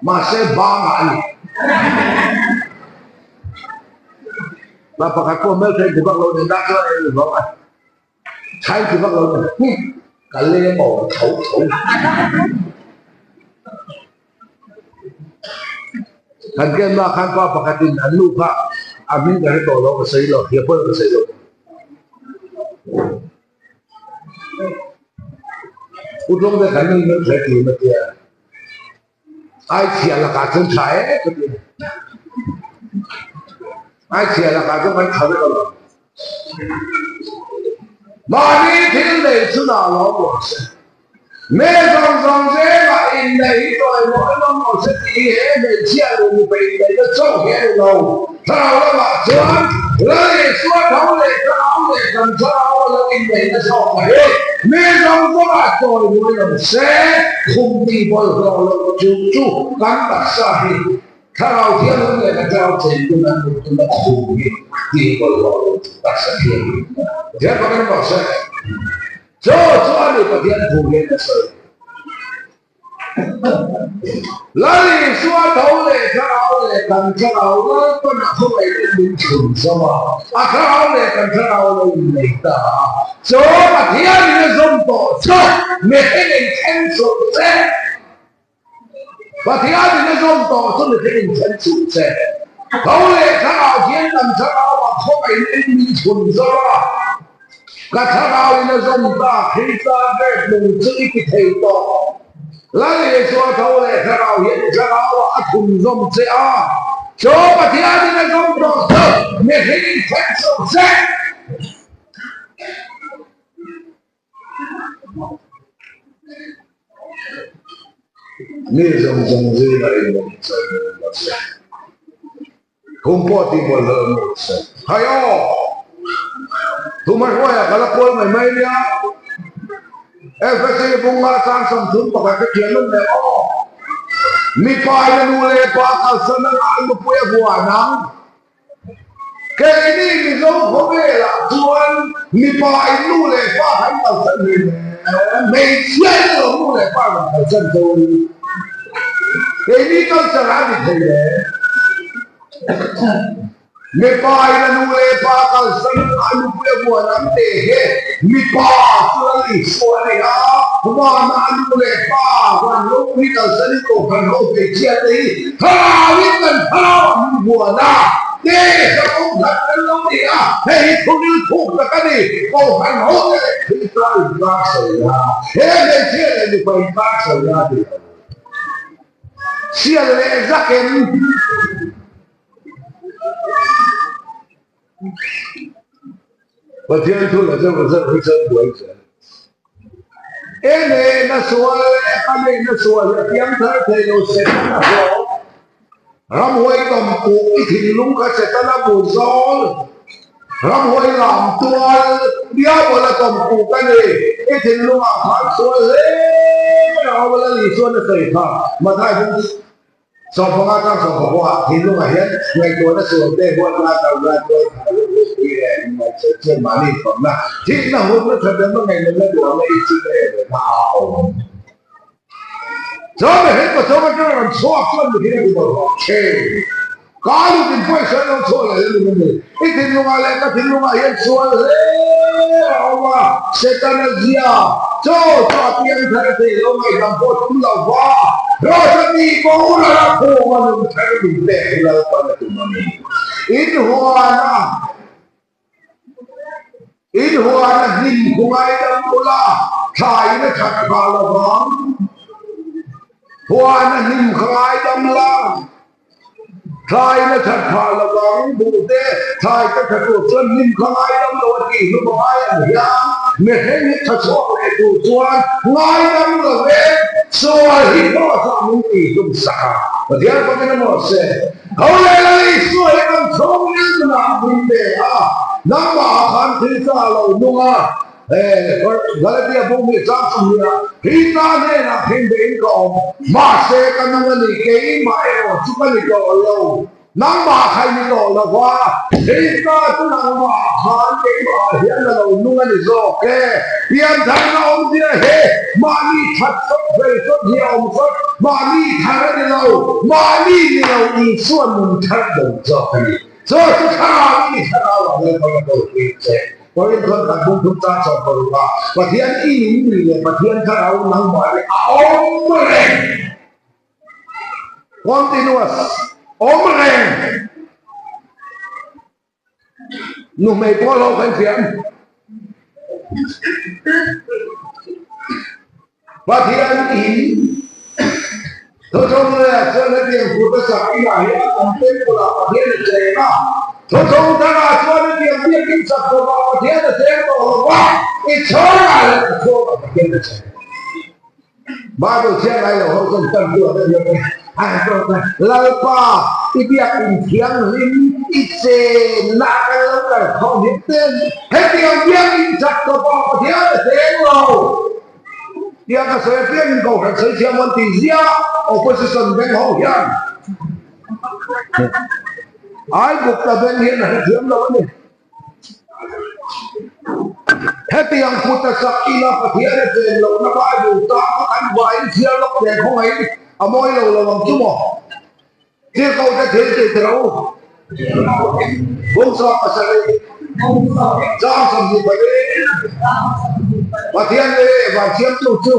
mahse bangah a ni. Pa pakhat pawh hmel tha inti vak lo nen dar kha la eng vang a, tha inti vak lo nen hum ka leng awm tho tho. Kan kenna khan pa pakhatin an nu kha a hming ka hre tawh lo ka sawi lo, hria pawh ka sawi lo. U Tlawngte kan nu in hre ti ma tia. Ai chhia lakah chuan tha e ka ti. Ai chhia lakah chuan kan tha vek alawm. Mahni thil nei chunah lawm rawh se. Me zawng zawng zengah inneih hi tawimawh emaw maw se tih hi he hmeichhia leh mipa inneihna chauh hi a ni lo. Thlarau lamah chuan Lal Isua tho leh thlarau leh kan thlarau a lo inneihna zawk a hi. Me zawng zawngah tawimawh emaw se khum tih bawlhhlawh loh chu chu kan taksa hi Thlarau thianghlim leh ka thlarau chengtu nan hmuh tumna khum hi tih bawlhhlawh loh chu taksa thianghlim Pathian fak in rawh se. Chaw chu a ni Pathian thu hian a sawi. Lal Isua tho leh thlarau leh kan thlarau Lalpan a khawngaihna min chhun zawm a, a thlarau leh kan thlarau lo innei ta a. Chaw Pathian in a zawm tawh chu mihring in thleng suh se. Pathian in a zawm tawh chu mihring in thleng suh se. Tho leh thlarau hian kan thlarau ah khawngaihna in min chhun zawm a. Ka thlarau in a zawm ta, Krista ber nung chu i ti thei tawh. Lal Isua tho leh thlarau hian i thlarau ah a chhun zawm che a. Chaw Pathian in a zawm tawh chu mihring in thleng suh se. Mi zawng zawng zingah in rawn chawlh mai rawh se. Thum pawh tih bawlh hlawh an rawh se. Hai aw! Thum a hruaiah ka la kual mai mai nia. FSA bunga chang 31 ka thiam em leh aw. Mipa in a nu leh pa kalsan anga an nupui a vuan ang. Keini Mizo khawvelah chuan mipa in nu leh pa kan kalsan ve hle, hmeichhia in alo nu leh pa kan kalsan dawn. Keini culture ah a ni thei hle. Mipa in a nu leh pa kalsan a nupui a buan ang te hi mipa chu Lal Isua a ni a, vana a nu leh pa van ropui kalsan in kohhran ho hmeichhia te hi Thlarauin kan thlarau a hmu buan a, te hrehawm khat kan lo ni a, hei hi thuril thuk tak a ni, Kohhran ho te leh Krista inkar sawi a, he hmeichhia leh mipa inkar sawi a ti lo. Sial leh zaken. Pathian thu la zeuh zeuh hi chuan buai zel. E nena sual leh ka nena sual hi a piang thar thei lo Setana hlawm. Ramhuai tawmkuk i thinlung kha Setana bu zawl. Ramhuai lam tual Diabola tawmkuk a ni. I thinlungah khan sual hle a awm a Lal Isuan a sawi kha Mathai bung Sawmpanga tang sawmpakua thinlungah hian ngaihtuahna sualte huatna kalna tuai thah luh luh pui leh inngaihchel chuan mahni infakna thihna hunna thatlemna ngaihnemna duhawmna i chik a em em a a awm. Chuan mihring pathum atanga rawn chhuak chuan mihring a ti bawlhhlawh thin. Ka lutin pawisa an lo chhuah leh hlum a ni. I thinlungah leh ka thinlungah hian sual hle a awm a, Setana zia chaw chu a piang thar thei lo ngaihdam pawh tum lo va, Rawsa ti boral a khum a nun thar min pek hi Lalpan a tum a ni. Inhuana Inhuana hnim khu ngaidam ula thlaiin a that phah lo vang. Huana hnim kha ngaidam la. Thlai na that phah lo vang buhte thlai ka tha tur chuan hnim kha ngaidam lo a tih hnu ngai ang hian mihring hi tha chhuak leh tur chuan ngaidam lo e sual hi pawh min tih hlum sak a Pathian pawhin a maw se ho leh Lal Isua hi kan chhungril nunah min pe a nangmah ah khan thil tha lo nung a Galatia bung hi chang chungah Krista hnenah khenbehin ka awm, mahse ka nung a ni, keimah erawh chu ka ni tawh lo, nangmah kha i ni tawh lo va, Krista chu nangmah khan keimah hian a lo nung a ni zawk e. Piantharna awmzia hi mahni that sawt fel sawt hi a awm sawt, mahni thar a ni lo, mahni ni lo Isua nun thar deuh zawk a ni. Chu chu thlarau i ni, thlarau ah Lalpa ka pawlpui che. Korin chuan kan bung thum tan sawm paruk a, Pathian i in ni leh Pathian thlarau nangmah hi a awm reng, continuous, awm reng. Nuhmei pawh lo kan thiam. Pathian in Thuthlung leh chuan hetiang kut a sak inah hian an temple ah Pathian a cheng a, Thuthlung tharah chuan hetiang biakin sak tawpah Pathian a cheng tawh lo va, i chhawrah leh ka chhawrah Pathian a cheng. Bible chhiar ngai lo ho chuan tan tu ah te hian a tawk a, Lalpa i biakin thianghlim i chenna ah kan lo kal khawm hi ten hetiang biakin sak tawpah Pathian a cheng lo. Tia ka sawi apiangin kohhran sawi thiam an tih ziah opposition beng ho hian ai Gupta beng hian a hrethiam lo a ni. Hetiang kut a sak ila Pathian a chen lohna Bible tang kha kan vain chhiar lawk teh khawngaih a mawi lo lo ang chu maw? Tirhkohte thil tih teh rawh u. Bawngsaw pasarih, chang 24, Pathian leh van siamtu chu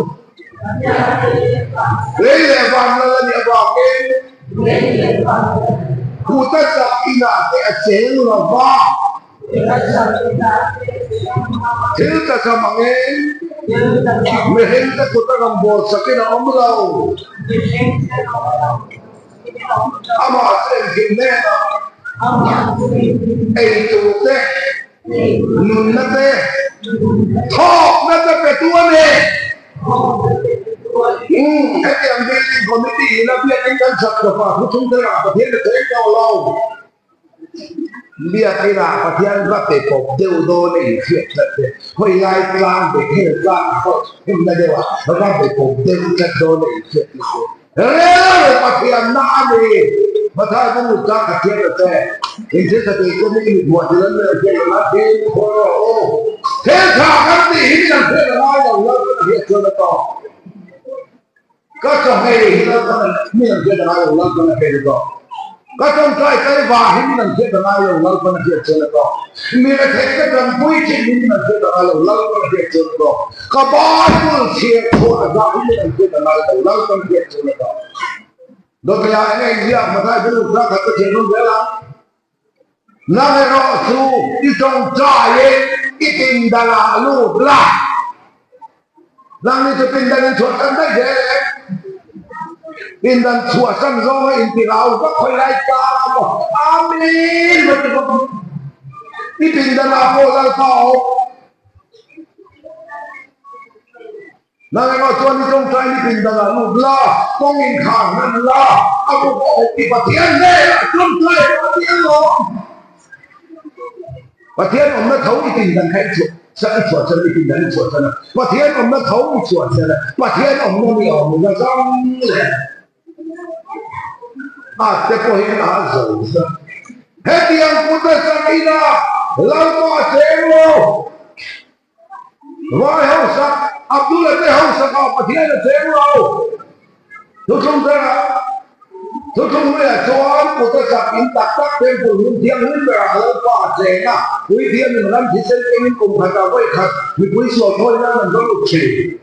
lei leh van lal a nih avangin kut a chak inah te a cheng lo va, thil ka cham angin mihringte kut a rawn bawl sakin a awm lo. Amah chu engkim hnenah eitur te, nunna te, thawkna te pe tu a ni. Umm, hetiang building committee ina biakin kan sak tawpah thuthlung thlarah Pathian a cheng tawh lo. Biakinah Pathian va pe pawp deuh dawn a inhriat tlat te, hawi lai tlang be hel tlang pawh hunna deuhah va be pawp deuh tlat dawn a inhriat tlat te. Rel Pathianna a ni. Mathai bung lut chang khat thiam ta che. In thil tha tih tum i mit hmuah thil an leh hriat lo la thil khawr rawh u. Thil tha kan tih hi min an hriat a ngai lo, Lalpan a hriat chuan a tawk. Ka chawhmei hi Lalpan a min an hriat a ngai lo, Lalpan a hriat a tawk. Ka tawngtai tlaivar hi min an hriat a ngai lo, Lalpan a hriat chuan a tawk. Mi retheih ka tanpui thin hi min an hriat a ngai lo, Lalpan a hriat chuan a tawk. Ka Bible chhiar chhuah zah hi min an hriat a ngai lo, Lalpan a hriat chuan a tawk. Dawtleia eng eng ziak hmathai chu lut kha khat ka chhiar nawn zel ang. Nang erawh chu i tawngtaiin i pindanah lut la. Nangni chu pindan in chhuahsan daih zel em? Pindan chhuahsan zawnga intirau vak khawi lai ta a maw? Amen! Va ti bawk. I pindanah pawh Lalpa a awm. Nang engah chuan i tawngtai ni pindanah lut la, kawng inkhar hman la, a buk a awm i Pathian hnenah tawngtai rawh a ti alawm. Pathian awmna tho i pindan kha i chhuah i chhuahsan a, i pindan i chhuahsan a, Pathian awmna tho i chhuahsan a, Pathian awmna ni awm i va zawng leh a te pawhin a zo zat. Hetiang kut a sak ina Lalpa cheng lo. Vai hausak, Abdul a te hausak ah Pathian a cheng lo. Thuthlung tharah, thuthlung hnuaiah chuan kut a sak in tak tak temple hmun thianghlim berah Lalpa a cheng a, puithiam in ram thisen kengin kum khatah vawi khat mipui sual thawi nan an va lut thin.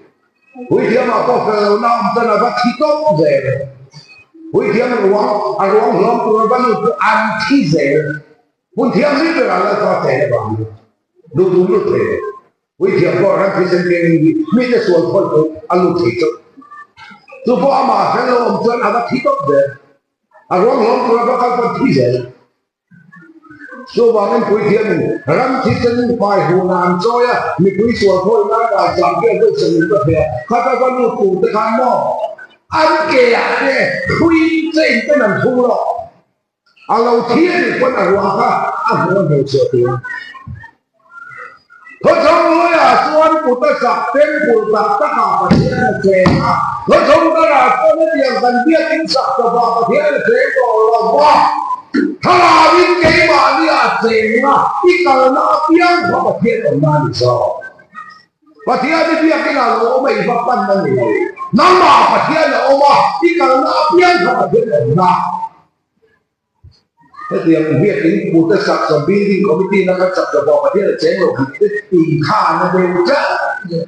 Puithiam ah pawh fel lohna awm chuan a va thi tawp zel. Puithiam ruang, a ruang hlawm tur a va lut chu an thi zel. Hmun thianghlim berah Lalpa cheng avangin duh duh lut thei lo. Puithiam pawh ram thisen kengin hi mite sual thawi pawh a lut thei chauh. Chu pawh amah fel lo awm chuan a va thi tawp zel. A ruang hlawm tur a va kal pawn thi zel. Chuvangin puithiamin ram thisen pai hunah an chawi a, mipui sual thawi nan rai zam vel vawi sawm in va thei a, khata va lut tur te khan maw an ke ah te thui chain ten an thung rawh. A lo thi a nih pawn a ruah kha a hmuh a hmuh chhuah tur. Thawchhawng luiah chuan kut a sak temple tak takah Pathian a cheng a, thawchhawng darah chuan hetiang kan biakin sak chawpah Pathian a cheng tawh lo va, thlalauin keimahni a cheng a, i kalna apiang kha Pathian awmna a ni zawk. Pathian i biakin ah lo awm a i va pan a ni lo. Nangmah Pathian a awm a, i kalna apiang kha Pathian awmna. Hetiang biakin pute sak chuan building committee na kan sak chawpah Pathian a cheng lo tih te inkhana deuh tlat a ni.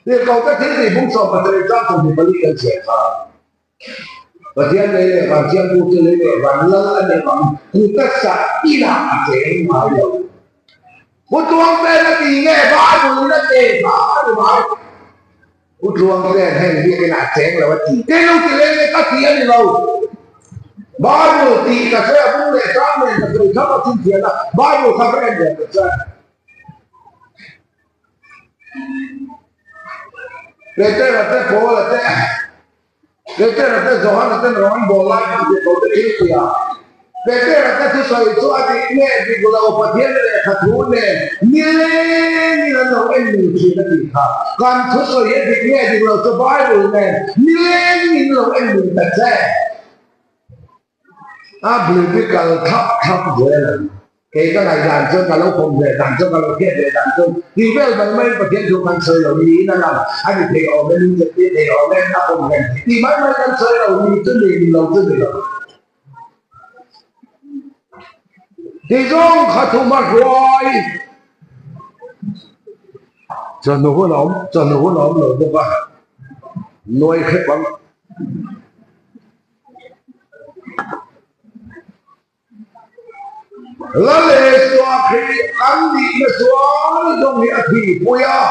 Tirhkohte thil tih bung 17 chang 24 kan chhiar kha. Pathian lei leh van thiangtu chu lei leh van lal a nih vang kut a sak inah a cheng ngai lo. Pu Tluangten a ti nge Bible in a che kha a ni mai. Pu Tluangten heng biakin ah a cheng lo a ti. Kei lo ti leng nge ka ti a ni lo. Bible tih ka sawi a bung leh chang nen ka sawi thlap a chhinchhiah na Bible kha ka en ve ta chuan. Petera te Paula te Petera te Johana ten rawng an bawl lai hman ve ko te thil ti a. Petera te thusawi chu a dik nge dik lo Pathian lehkha thu nen nilengin an lo en nung thin a tih kha. Kan thusawi a dik nge dik lo chu Bible nen nilengin lo en nung ta che. A biblical thlap thlap zel a ni. Kei ka ngaihdan chuan ka lo pawm ve dan chuan ka lo hriat ve dan chuan tih vel mai mai Pathian thu kan sawi lo niin a lang. A ni thei awm e, min zirtir thei awm e, a pawm reng tih mai mai kan sawi lo ni chu ni, ni lo chu ni lo. Ti zawng kha thum a hruai. Chawhnu hun a awm, chawhnu hun a awm lo bawk a, nuai hrep ang. Lal Isua khi kan nihna chuan zawng hi a thihpui a,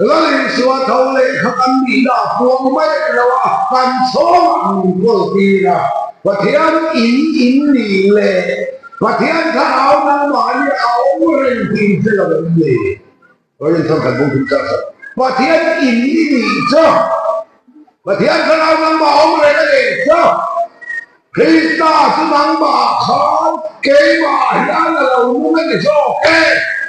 Lal Isua tho leh kha kan nihna a puang mai lo a, kan chhawngah min kawl tir a, Pathian in in nih leh Pathian thlarau nangmahni a awm reng tih in hre lo em ni? Korinthon kan bung thum chang chauh. Pathian in i nih chu Pathian thlarau nangmah awm reng a ni chu. Krista chu nangmah khan keimah hian a lo nung a ni zawk e.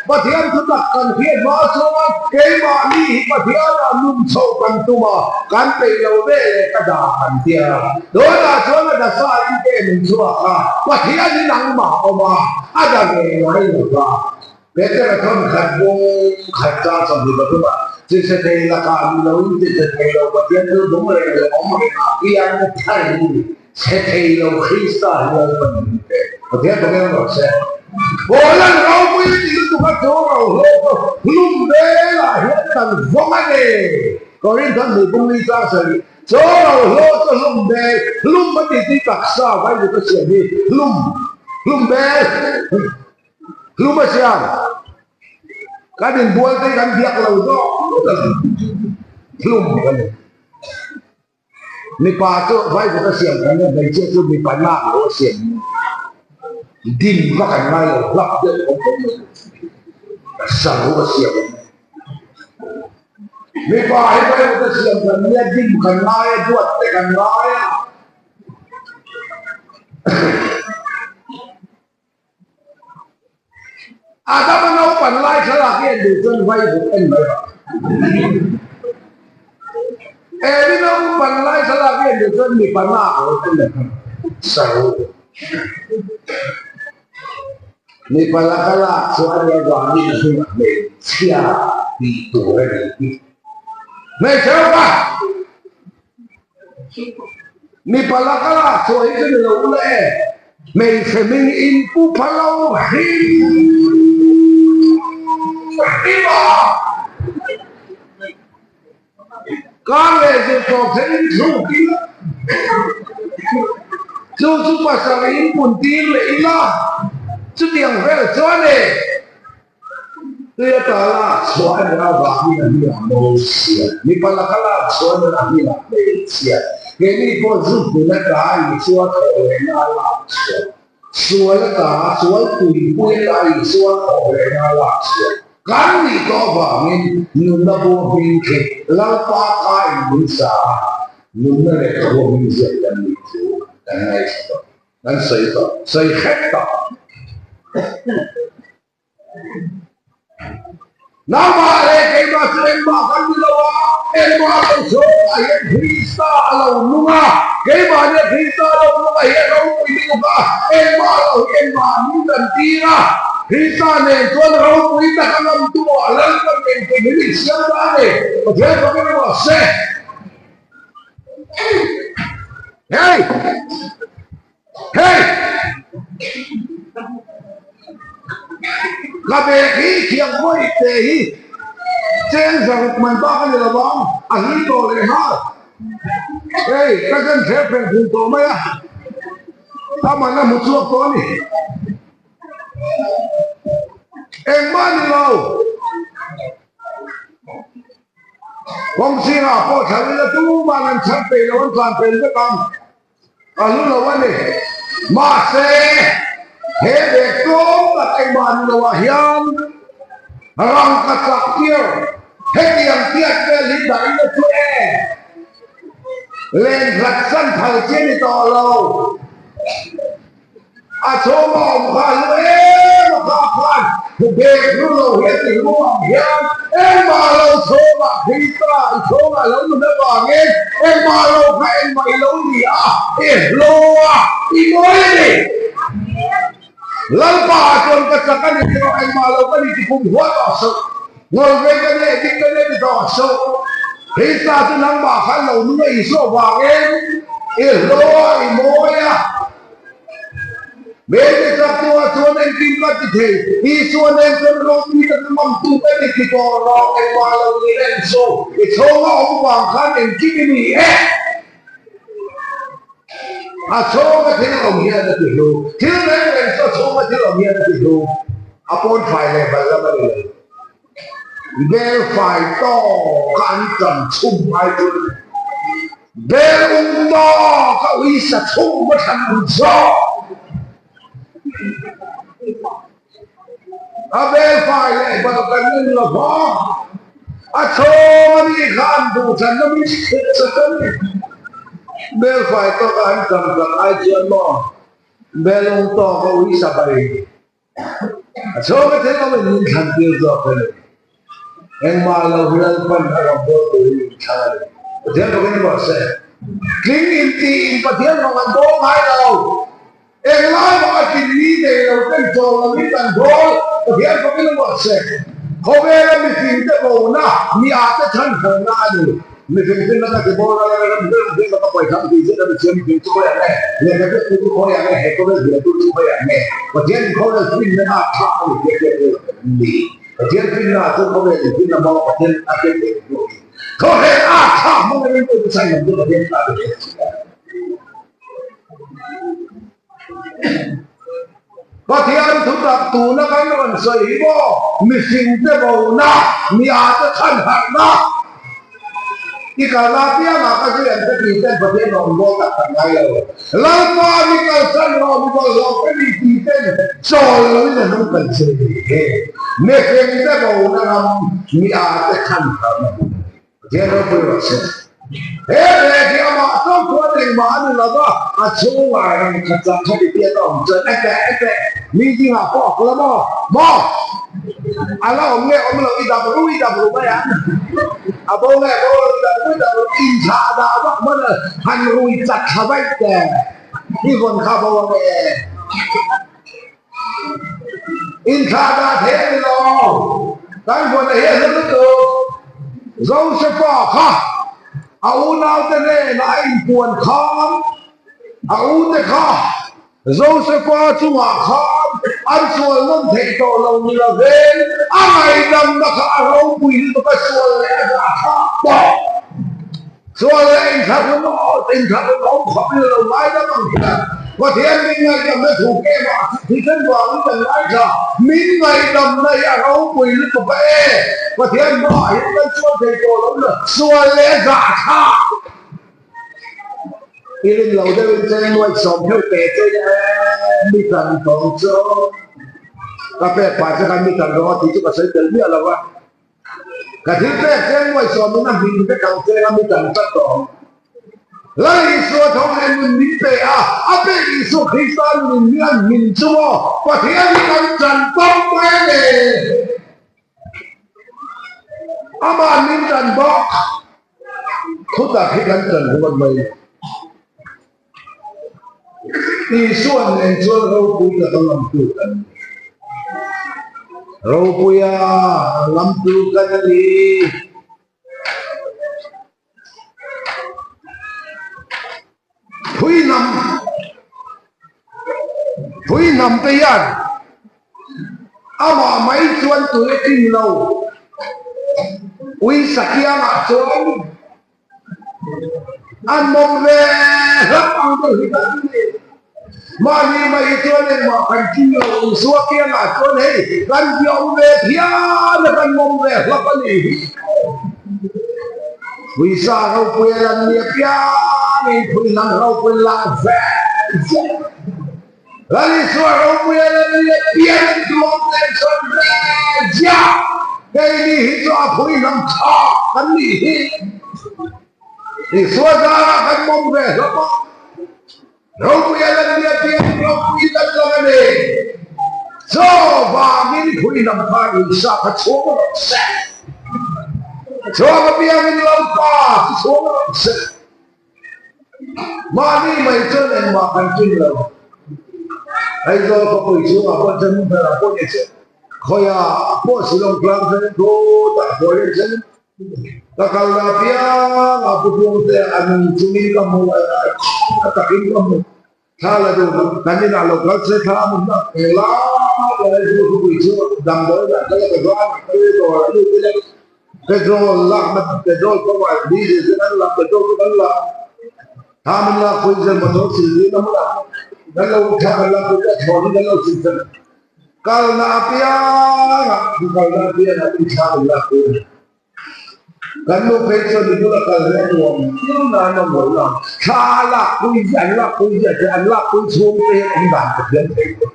Pathian thu tak kan hriat hma chuan keimahni hi Pathianah nun chhoh kan tum a, kan peih lo ve leh ka dah kan tia. Tunah chuan a dasa in ke min chhuak a, Pathian hi nangmah awm a, a da ve ngai lo va. Petera thawn khat bung khat chang 23 ah, Chise thei lakah ni loin chise thei lo Pathian chu dung reng leh awm reng ah piang tharin chhe thei lo Krista hi Lalpan min pe. Pathian bawk em rawh se. Paul-a'n ropui a ti lutuk a chu ro hlawk chu hlum velah hian kan vawng a ni. Korinth-an hnih bung li chang 7, Chu ro hlawk chu hlum vel, hlum a ti tih taksa vaivut a siam hi hlum, hlum vel. Hlum a siam. Kan inbual te kan biak lo zawk a ni. Hlum ka ni. Mipa chu vaivut a siam kan nia, hmeichhia chu mipa nak lo a siam. Din va kan ngai lo, hlap deuh awm awm mai. Saru a siam ang. Mipa hi Bible te siam kan nia, dim kan ngai a, duat te kan ngai a. Adama naupan lai thlalak hi en duh chuan vai buk en mai vang. Evi naupan lai thlalak hi en duh chuan mipa nak lo en mai vang. Saru. Mipa laka lak chuan leh vangin a hnungah hmeichhia tih tur a ni hi. Hmeichhe upa! Mipa laka lak chhuah hi chu ni lo ula e, hmeichhe hming in pu pha lo hrim hrim a. Kar leh zirtawp theih in thluk ila, chu chu pasarih in pun tir leh ila, chutiang vel chuan e tui ata lak chhuah a nih avangin a hmingah Mosia, mipa laka lak chhuah a nih a hmingah hmeichhia, keini pawh zu hmun ata Isua thawh lehna a lak chhuah. Sual ata sual tuipui ata Isua thawh lehna a lak chhuah kan nih tawh avangin nunna bua hming khi Lalpa ka in min sa a, nunna leh ka bua hming ziak kan nih chu kan ngaithla tawh, kan sawi tawh, sawi hrep tawh. Nangmah leh keimah chu engmah kan ni lo a, engmah lo chhungah hian Krista a lo nung a, keimah nia Krista a lo nung a hi a ropui lutuk a, engmah lo hi engmah min kan tir a, Krista nen chuan ropui tak a ngam tu ah Lalpan engkim hi min siam ta a ni, Pathian fakin rawh se. Hey! Hey! Ka bag hi thiam vawi te hi cheng zaruk man bak a ni lo vang, a hlui tawh leh nghal. Hey, ka zen thler pheng phung tawh mai a, a man a hmu chhuak tawh a ni. Engmah ni lo. Kawng sirah pawh thla ila tuman an chhan peih lo, an tlan pel vek ang. A hlu lo a ni. Mahse, he bag tlawm tak engmah ni loah hian rangka chak tir hetiang tiat vel hi dahin a chu e. Len hlat san phal chi a ni tawh lo. A chhawm a awm kha a hlu em a kha khan bag hlu lo hi a ti hlu ang hian engmah lo chhawmah Krista i chhawngah lo nun avangin engmah lo kha engmah i lo ni a, i hlu a, i mawi a ni. Lalpa ah chuan ka chak a ni tih erawh engmah lo ka ni ti pum huat tawh suh. Ngawl ve ka nia, dik ka nia ti tawh suh. Krista chu nangmah khan lo nung a Isua vangin i hlu a, i mawi a. Hmeichhe chaktuah chuan engtin ka ti thei? Isua nen chuan ropui taka ngam tu ka ni ti tawh rawh, engmah lo ni reng suh. I chhawng a awm vang khan engkim i ni e. A chhawng a thil awm hian a ti hlu. Thil reng reng chu a chhawng a thil awm hian a ti hlu. A pawn fai leh bal lam a ni lo. Bel fai tawk a an tam chhum ngai chu bel um tawk a uisa chhum a thlan ang zawk. A bel fai leh bal kan en lo va, a chhawng a nih kha an duh than na min hrilh sak a ni. Bel fai tawk a an tam tak ai chuan maw bel um tawk a uisa bai. A chhawng a thil awmin min thlan tir zawk a ni. Engmah lo hi Lalpan a rawn bawl turin min thlang a ni. Pathian bawkin rawh se. Tling in tiin Pathian rawn an bawl ngai lo. Englai mah a tlin ni nei lo ten chawl lovin kan bawl. Pathian bawkin rawh se. Khawvela mifing te bona, mi ah te chhan harna a ni. Mifing fin laka ti bawr a ram ber ber laka pawisa a tih zet a mithiam mifing chu khawiah nge lehkha te chu khawiah nge he khawvel hria tu chu khawiah nge Pathian in khawvel finna a tha a ni tiah tiah tur a kan ni Pathian finna ah chuan khawvel in finna hmang a Pathian a ken leh tur a ni khawvel a tha hmang a ringtu chu chhan lam chu Pathian tha a ti ve si a. Pathian thutak tuna kan rawn sawi hi maw mihringte bona, mi ate chhan harhna i kalna apiangah ka zui ang che tih ten Pathian rawn bawl tak tak ngai lo. Lalpa mi kalsan rawh mi bawlhhlawh ka ni tih ten chawl loin a hnung kan chei ni. Mihring te bona ram mi a te khan harhna hmun a ni. Pathian ropui rawh se. He ve hi amah chauh chuan engmah a ni lo va, a chhungah rangkhat chak kha ti piat a awm chuan e teh e teh, meeting ah pawh a kal a maw? Maw? A la awm nge awm lo i dap ru i dap ru mai ang. A bo nge bo lo i dap ru i dap ru inthlah dah vak hman a han rui chak thla vaih teh i vawn kha bo ang e. Inthlah dah thei a ni lo. Kan vawn a hian hla lutuk. Josefa kha a unaute hnenah a inpuan khan a ute kha Josefa chungah khan an sual nawn theih tawh lo ni lovin a ngaihdamna kha a ropui lutuk a sual leh a dah thlak tawh. Sual leh inthlahrun awm khawp in a lo ngaidam ang hian Pathian min ngaihdamna thu kemah thisen vangin kan ngaithla. Min ngaihdamna hi a ropui lutuk a e. Pathian hmaah hian kan sual thei tawh lo na sual leh a dah thlak. I rin lo deuhin cheng nuaihsawm pheuh teh che e mi kan tawng chu ka pek pah che khan mi kan rawng a tih chu ka sawi tel miah lo a. Ka thil pek cheng nuaihsawmin a hming vek ang cheng a mi kan tlat tawh ang. Lal Isua tho leh nun min pe a, a pek Isua Krista nun hi an hmin chu maw Pathian hi kan chan pawp mai a ni. Amah min chan bawk. Thutak hi kan chan huat mai. Isua nen chuan ropui taka lamtu kan ni. Ropuia lamtu kan a ni. Phui hnam Phui hnam te hian amah mai chuan tui a tlin lo. Ui sakiangah chuan An mawm ve hlauh ang deuh hi kan ni. Mahni mai chuan engmah kan ṭin lo, Isua kiangah chuan hei kan biawm ve phian a, kan mawm ve hlauh a ni hi. Pawisa ropui a lan ni apiangin phuihnam ropui lah ve ziah. Lal Isua ropui a lan ni apiangin tuam nen chuan ve ziah. Keini hi chu a phuihnam tha kan nih hi. Isua zarah kan mawm ve hlawm a. Ropui a lan ni apiangin ropui kan lang a ni. Chaw vangin phuihnam kha Isua kha chhuang rawh se. Chhuang apiangin Lalpa chu chhuang rawh se. Mahni mai chuan engmah kan ṭin lo. Aizawl khawpui chhungah pawh chuan hmun pherah pawh ni che, khawiah pawh Shillong tlang chuan khutah Foreign chuan ka kal dah piang a pu Tluangtea a nung chungin ka hmu a, a takin ka hmu. Thla la duh lo, kan inah lo kal se thla a hmun a, engla ber Aizawl khawpui chu damdawi dah kal a ka zuan a, ka le dawr a lut ila petrol lakna petrol pump ah diesel te kan la petrol te kan la thla min lak pui zel motor sil ding a hmunah kan lo thla kan lak pui te a thlawn in kan lo sil fel kalna apiangah kalna apiangah thla min lak pui a ni. Kan nu phei chuan i bula kal hi a nuam viau nan a mawi lo. Thla a lak pui hi an lak pui hi a che, an lak pui chhung te hian awm dan ka thiam thei lo.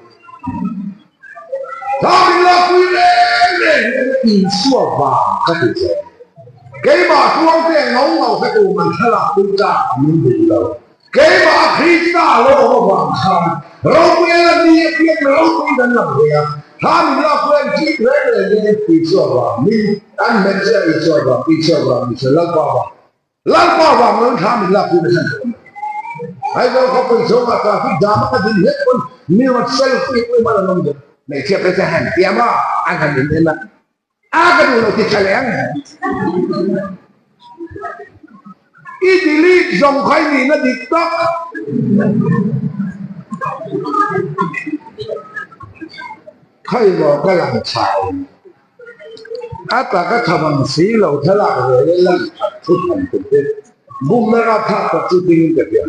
Thla min lak pui reng reng hian Isua vang ka ti che. Keimah tuang te ngau ngau kha tum an thla lak pui chak min duh lo. Keimah Krista lo awm avang khan ropuiala ni a piang ropui kan lang ve a, thla min lak pawh en chik reng reng in Isua vang min an hmet che a Isua vang, Isua vang, Isua Lalpa vang, Lalpa vang lo in thla min lak pui nasa hle mai. Aizawl khawpui chhungah traffic jam a ka din hlek pawn mi rawn selfie pui hman an awm deuh. Hmeichhia phei chuan han tiam a, an han in en a, A ka duh lo ti tha leh ang. I delete zawng kha i nihna dik tak. Kha i maw ka lang chau. A tak a tha bang si lo thlalak ve leh lang that thu tham tum te bumna rapthlak tak chu ding ka hria.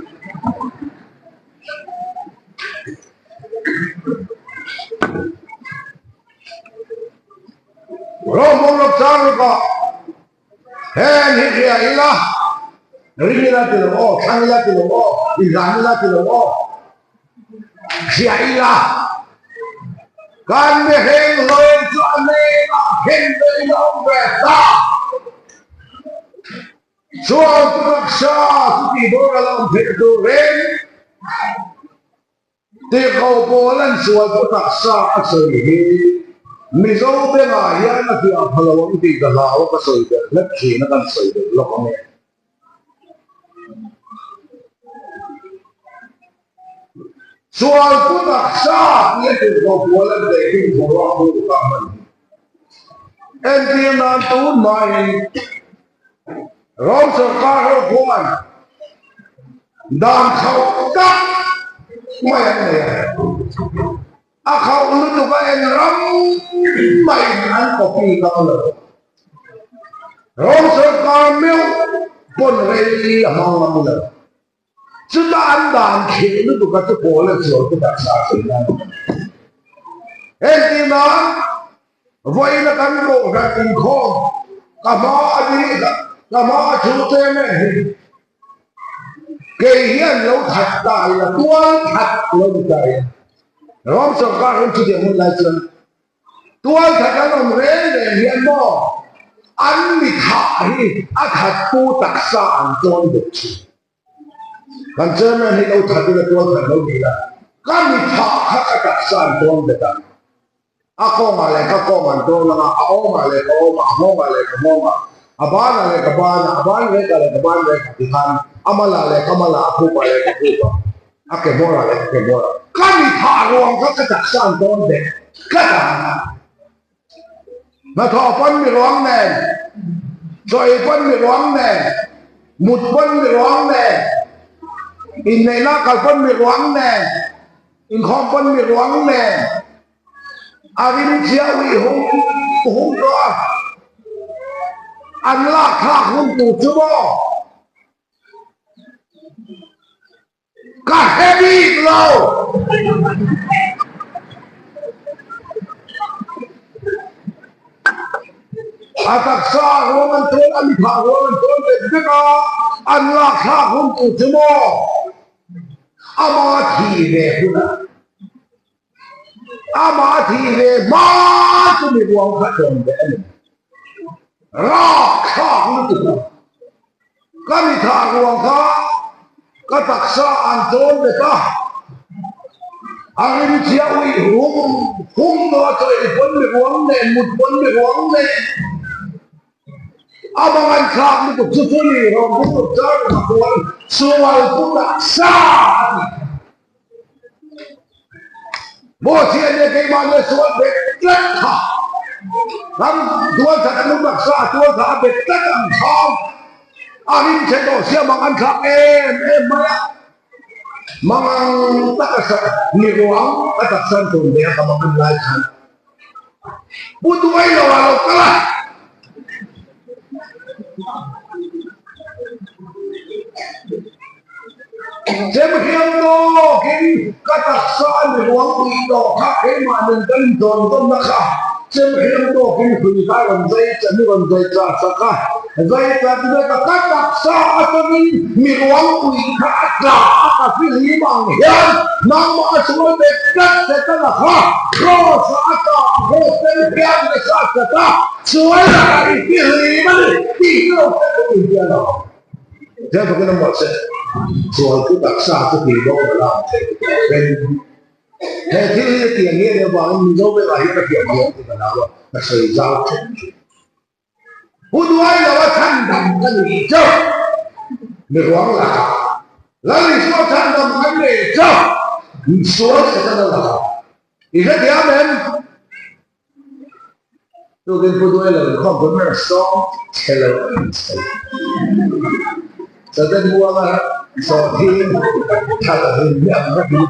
Rawhmawng lo chang ruk a, heng hi hria ila, ring ila ti lo aw, thlang ila ti lo aw, inhlan ila ti lo aw, hria ila, kan mihring hlawin. chu a hnenah khenbehin a awm ve ta. Sual chu taksa chu tihboral a awm theih turin Tirhkoh Paula'n sual chu taksa a sawi hi Mizo bengah hian a fiah pha lo ang tih ka hlau a, ka sawi belh hlek thin a, kan sawi belh lawk ang e. Sual pu taksa tia tirhkoh Paula'n tehkhin thawh a hmuh ka hman hi. Entir nan tun hmain Rom sorkar ho khuan dan khauh tak mai an nei a. A khauh lutuk a eng ram maiin an copy kang lo. Rom sorkar meuh pawn rei a hmang ngam lo. Chutah an dan kheh lutuk a chu pawl a chuan chu taksa a sawi nan. Heng nan vawiin a kan kohhran inkhawm ka hma a ding ka hma a thu te nge hi kei hian lo that ta ila tual that lo ni ta ila Rom sorkar hun chutiang hun lai chuan Tual that an awm reng reng hian maw an mi thah hi a thattu taksa an tawn bawk thin. Kan chairman hi lo that ila tual that lo ni ila ka mi thah kha ka taksa an tawn bet ang. A kawngah leh ka kawng an tawn ang a, a awmah leh ka awmah, a nghawngah leh ka nghawngah, a banah leh ka banah, a ban rekah leh ka ban rekah tikhan a malah leh ka malah, a khupah leh ka khupah. A ke hmawrah leh ka ke hmawrah. Ka mi thah ruang kha ka taksa an tawn ve tlat a. Hnathawh pawn mi ruang nen, chaw ei pawn mi ruang nen, mut pawn mi ruang nen, inneihna kal pawn mi ruang nen, inkhawm pawn mi ruang nen, a rim chiah uih hum hum tawh a. An lak thlak hun tur chu maw? Ka hre bik lo. A taksa ruang an tawn, a miphah ruang an tawn bet vek a, an lak thlak hun tur chu maw? Ama thi ve hunah. Amah a thih ve hma chu mi ruang kha tawn ve a ni. Râk thlâk lutuk a, ka mi thah ruang kha ka taksa an tawn bet a, a rim chiah uih hum hum tawh a, chaw ei pawn mi ruang nen, mut pawn mi ruang nen, a bang an thlâk lutuk chu chu ni rawng bu tuk char a kual sual pu taksa a ti. Maw chiah nia keimah nia sual bet tlat kha kan tual that an awm taksa a tual kha a bet tlat ang kham a rim chhe tawh sia mang an thlak em em mai a mangang taka sa mi ruang a taksa an tawn ve a ka mang an lai khan pu duai lo ah lo kal a. Chemhriam tawkin ka taksa a mi ruang pui tawh kha keimah nen kan intawn tawnna kha chemhriam tawkin hrui kha a rawn zai chan i rawn zai char sak a, zai chat vek a ka taksa atangin mi ruang pui kha a tla a ka fihlim ang hian nangmah a sual bet tlat Setana kha Kraws ah a tla a Kraws tel hian nasa a chat a sual lakah i fihlim a ni tih hi lo hre thung inhria lo. Hetiang takin a mawlh che. Sual chu taksa chu tih bawk lo la ang che ti tawh reng. He thil hi a tiang nge nih avangin Mizo vengah hian a piah hmel tih ka hlau a, ka sawi zau thin thin. Pu Duai lo a chhandam ka ni chauh. Mi ruang lakah Lal Isua chhandam kan nei chauh. Sual Setana lakah i hrethiam em? Tukin Pu Duai lo inkhawm pawn ber sawng chhe lo em chhe lo. Satan muanga sawhthing thalh a hlim hi ang vek in.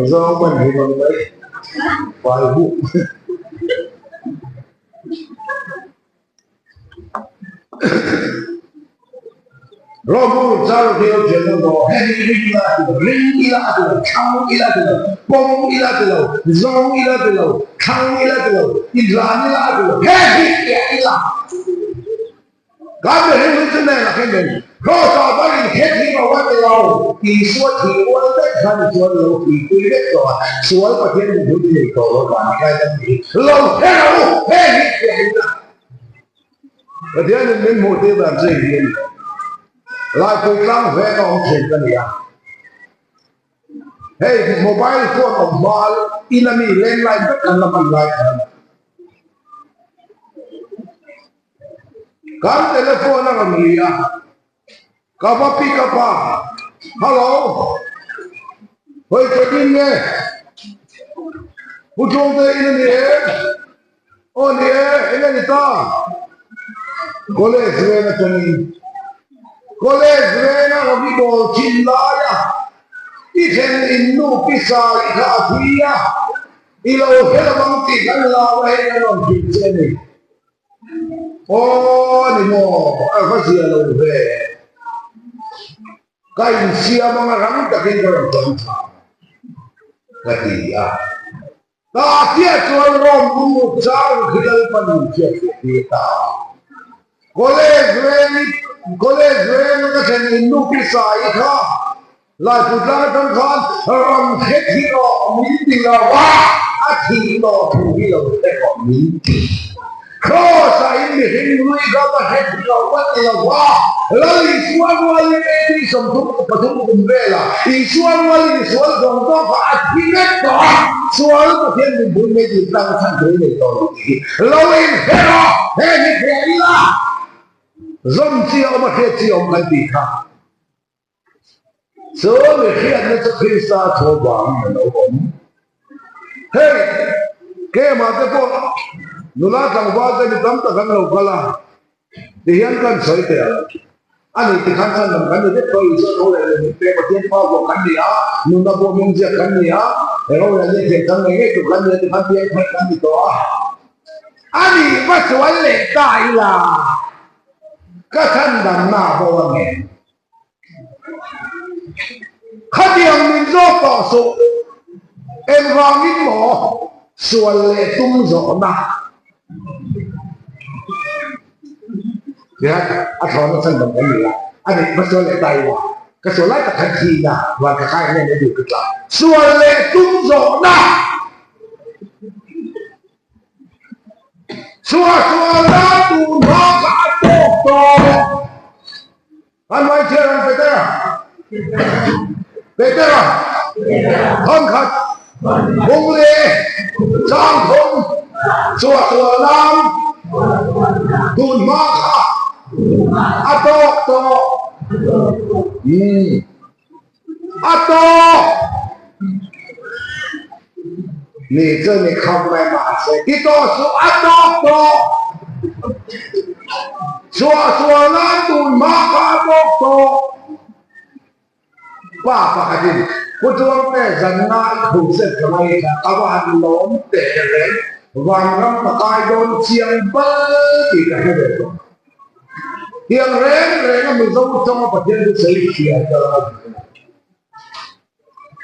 Zawng man hi mang mai vai buk. Rawhmu char viau ṭhian a maw? Hei hi ring ila a ti lo, ring ila a ti lo, thlang ila a ti lo, pawm ila a ti lo, zawng ila a ti lo, thlang ila a ti lo, inhlan ila a ti lo, hei hi piah ila. Kan mihring hlui chu nen a khen nen Kraws-ah va inkhet hi lo a ti lo. Isua thih rual vek khan chuan lo thihpui vek tawh a, sual Pathian min hlut thei tawh lo vang a ngaidam ni hi lo hre rawh u, heng hi thiamna Pathianin min hmuh tir dan chu eng nge ni? Laipui tlang veng a awm thin ka ni a. Hei mobile phone awm hma in a mi landline vek an la hman lai khan kan telephone a rawn ri a, ka va pick up a, Hello, hawi ka ding nge? Pu Tluangte in a ni em? Aw ni e, eng a ni ta? College veng atangin College venga rabi bawl thin laia i thlen in nu pisa i kha a thi a, i lo hre lo ang tih kan lau a hei kan rawn hrilh che a ni. Aw ni maw, a va zia lo ve. Ka insiam anga rang takin ka rawn tawng tha ka ti a. Tah chiah chuan Rome lunguk chang khi Lalpa nun chiah chiah tir ta a. College veng i College veng a ka thlen in nu pi Sai kha Laipui tlang atang khan ram hre thi rawh min ti lo a, a thih tawh thu hi lo hre rawh min ti. Kraws ah in mihring lui kha va hre thi lo va ti lo va, Lal Isua rualin AD 33 kum velah Isua rualin i sual zawng zawng kha a thi vek tawh a, sual Pathian min bul mai tih tlang chhan tur i nei tawh lo tih hi lo inhre rawh, heng hi hria ila zawm chi a awm a hriat chi a awm kan tih kha. Chu mi hriatna chu Krista thu vangin a lo awm. Hei, keimah te pawh nula tlangval te mi tam tak an lo kal a, tihian kan sawi teh ang. Ani tikhan chhan lam kan ni vek tawh, Isua tho leh leh min pe, Pathian fa vuah kan ni a, nunna pawh hming ziak kan ni a, rorel leh thiam kan ngei ngei tur kan ni a, tikhan piang thar kan ni tawh a. Ani va sual leh ta ila, ka chhandamna a bo a nge? Khatiang min zawk tawh suh, engvangin maw sual leh tum zawhna Tihian a thlawhna chhan dang kan ni a, a nih va sual leh ta ila, ka sual lai tak khan thi ila, van ka kai nge mai duh ka tla. Sual leh tum zawhna Suahsualna tun hma kha a tawk tawh. An vai chhiar ang Petera. Petera. Thawn khat. Bung leh chang thum. Suahsualna tun hma kha a tawk tawh. A tawk! Ni chu ni khawp mai mahse ti tawh suh a tawk tawh! Chhuah sual nan tun hma kha a tawk tawh! Pa pakhatin Pu Tuangte zanna i thu set ka ngaithla ka va han lawm teh reng vanram ka kai dawn chiang bal tih ka hre ve tawh. Tiang reng reng a Mizo tawnga Pathian chu sawi thiam ka la ti a.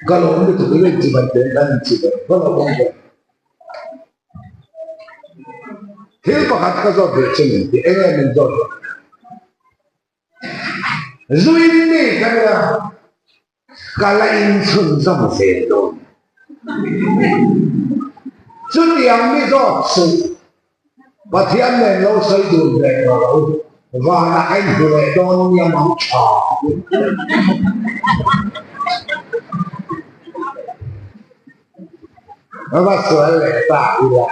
Ka lawm lutuk i rin chibai te kan in chibai va lo awm ve. Thil pakhat ka zawt ve che min ti, enge min zawt ve? Zuin mi ka nia, ka la inchhunzawm zel dawn. Chutiang mi zawt suh, Pathian nen lo sawi dun ve tawh lo, vanah ka inhmu leh dawn nia mang tha. Va sual leh ta ila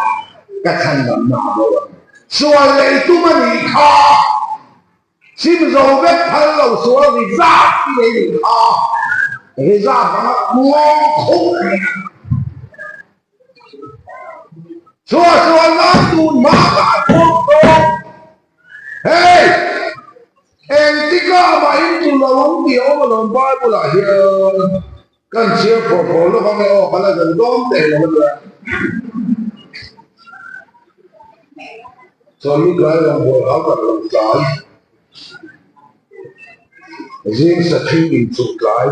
ka chhan lam mah bo ang. Sual leh i tum a nih kha. Sim zo vek phal lo sual reserve i nei nih kha. Reserve anga nghawng khup. Chhuah sual nan tun hma ka a thawk tawh. Hei! Engtikah mah in tu lo ang tih a awm alawm Bible ah hian kan chhiar phawr phawr lawk ang e aw ka la zo dawn teh lo a nia. Chuan mi tlai rawngbawl hau tak lo tlai. Zing sathing inchuh tlai.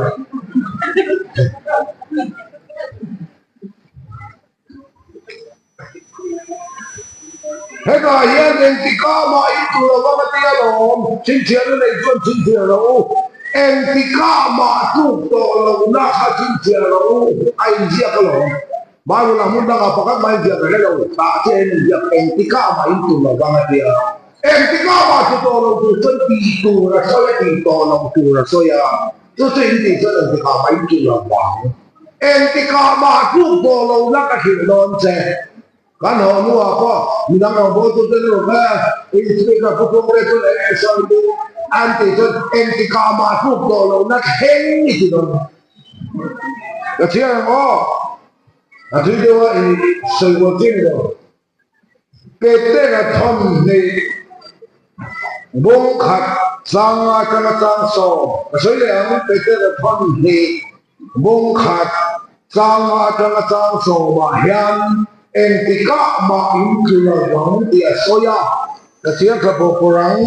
Hetah hian engtika mah in tur a vang a tia lawm, chhinchhiahna nei chuan chhinchhiah rawh u. Engtika mah tluk tawh lohna kha chhinchhiah rawh u, a inziak alawm. Bible ah hmun dangah pakhat mah inziak ka hre lo, tah chiah hian inziak engtika mah in tur a vang a tia. Engtika mah tlu tawh lo tur chuan tih tur a sawi a, tih tawh loh tur a sawi a, chu chu in tih chuan engtikah mah in tur a vang. Engtikah mah tluk tawh lohna ka hrilh dawn che. Kan haw hnuah pawh midang rawn bawl tur ten a rawn kal a, in speaker pu tum te chuan eng nge sawi duh an tih chuan engtikah mah tluk tawh lohna thleng i ti dawn. Ka chhiar ang aw, a thui deuh a i sawi kual chiang ni lo. Petera thawmhnih bung khat chang atanga chang sawm ka sawi leh ang, Petera thawmhnih Bung khat chang atanga chang sawmah hian engtikah mah in tlu lo vang tih a sawi a, ka chiang thla pawh pawr ang.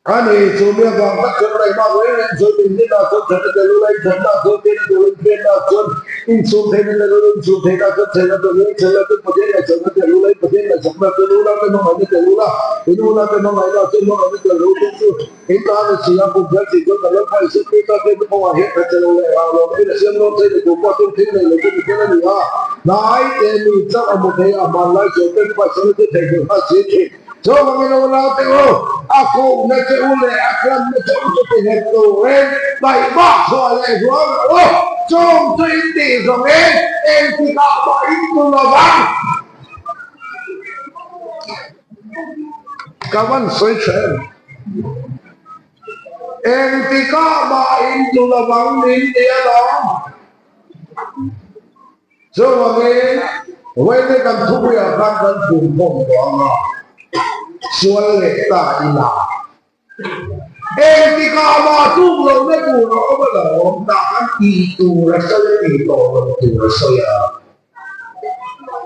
A ni, chu mi avang tak chuan raihma reng reng chuan min hlimah chuan thatna tel ula, in thatna chuan pianna tel ula, in pianna chuan insum theihna tel ula, insum theihna chuan chhelna tel ula, in chhelna chuan Pathian ngaihsakna tel ula, in Pathian ngaihsakna chuan unaute hmangaihna tel ula, in unaute hmangaihna chuan hmangaihna tel ru tum chu. In tan a si a, kum fel tih chuan kan lo phai sep tih tak hian kawngah hian khat che lo leh rau lo in a siam dawn thei ni tur pawh tum thil nei lo chu mi fel a ni a, hnai te mi chauh a hmu thei a, hmanlai sual te pa sawi chu thei hmuh nghal si thin. Chuvangin u naute u, a kohna che u leh a tlanna che u chu ti nghet turin taihmak chhuah leh zual rawh u, chung chu in tih zawngin engtikah mah in tu lo vang. Ka van sawi tha em? Engtikah mah in tu lovang min ti alawm. Chuvangin vawiin kan thupuiah khan kan phumkhawm tawh ang a, sual leh ta ila. Engtikah mah tluk lohna tur a awm alawm, tah kan tih tur a sawi a, tih tawh loh tur a sawi a.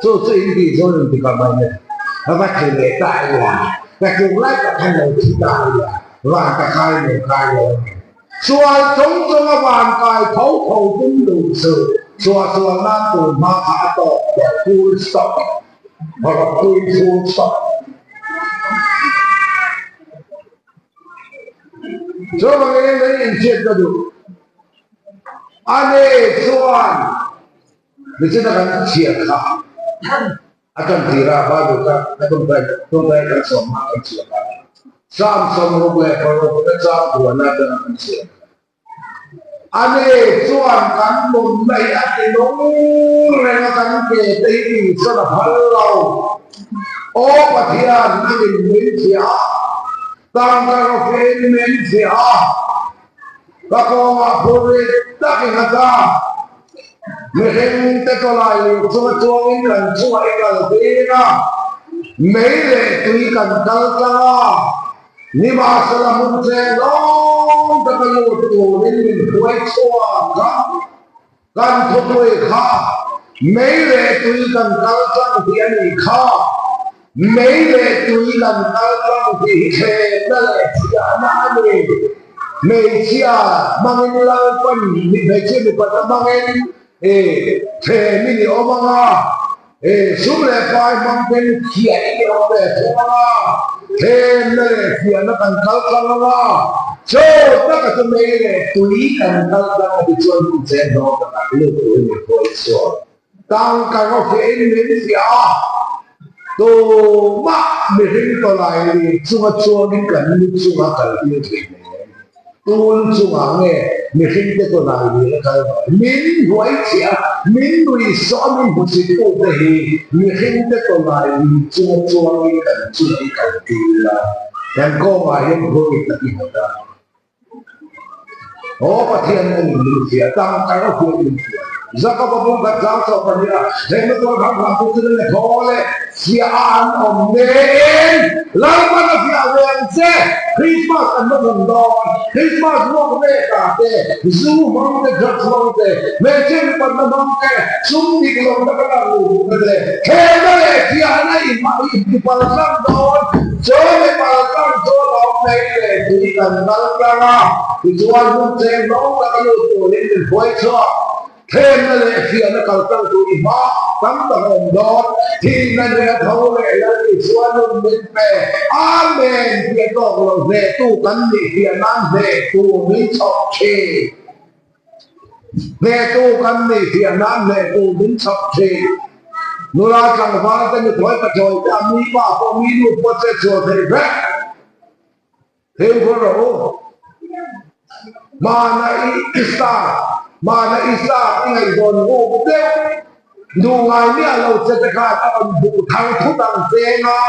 Chu chu in tih chuan engtikah mah in a va thei leh ta ila, ka tluk lai tak khan lo thi ta ila, van ka kai lo kai lo a ni. Sual chung chung a van kai tho tho tum duh chu suahsual nan tur hma kha a tawk tawh full stop, rawpui full stop. Chuvangin min inchhiat ka duh. Ani chuan Nichina kan chhiar kha a tan tir a, Bible kha ka tawngtai tawngtai kan sawm hma kan chhiar kha Psalm 66 na chang buana atanga kan chhiar kha. Ani chuan kan nunna hi a ti nung reng a, kan ke te hi tihsan a phal lo. Aw Pathian, nangin min thiah a, tangka rawfein min thiah a, Ka kawngah phurrit takin a tla. Mihring te tawlai lut chunga chuangin kan chungah i kal tir a, mei leh tui kan kal tlang a, nimahsela hmun cheng lawng taka lut turin min hruai chhuak a. Kan thupui kha mei leh tui kan kal tlang tih a nih kha. Mei leh tui kan kal tlang tih hi thlenna leh chhiahna a ni. Hmeichhia hmangin Lalpan mi hmeichhia mipat a hmangin i thlemin i awm ang a, i sum leh pai hmang ten thiahin i awm ve thung ang a, thlenna leh chhiahna kan kal tlang ang a, chaw taka chu mei leh tui kan kal tlang a ti chuan hun cheng hlawm takah lut turin min khawi chhuak. Tangka rawhfiahin min fiah a, tumah mihring tawlai lir chunga chuangin kan lu chunga kaltir thei nen. Tun chungah nge mihringte tawlai lir a kal mai? Min hnuai chiah a, min nuihsawh a, min hmusit tute hi mihringte tawlai lir chunga chuangin kan chunga i kaltir a, kan kawngah hian phur takin a kal. Aw Pathian a in min fiah, tangka ropui min fiah. Jakob a bung khat tlang chauh ka nia, heng na tuar khang khang tu chu le thaw le fiah a an awm nen Lalpan a fiah ve ang che. Christmas an va thawn dawn, Christmas ruak vek ah te, zu hmang te, drugs hmang te, hmeichhe mipatna hmang te, sum dik lo taka lak luh duhna te, thehna leh fiahna i i paltlang dawn. Chaw i paltlang chu a lawm mai leh tui kan kal tlang a, tichuan hun cheng hlawm taka lut turin min hruai chhuak. Thlemna leh fiahna kaltlang tur i hma. tam tak a awm dawn. Thihna leh a tho leh Lal Isua nun min pe. Amen tih a tawk lo hnehtu kan nih fiah nan hnehtu min chhawp thin. Hnehtu kan nih fiah nan hnehtu min chhawp thin. Nula tlangval te nuthawi pathawi te a mi pa pawh mi nu pawh che chhuah theih vek. Fimkhur rawh u. Hmana i star, hmana i star i ngaihzawn ruk deuh duh ngai miah lo che te khan a rawn duh thar thut ang cheng a.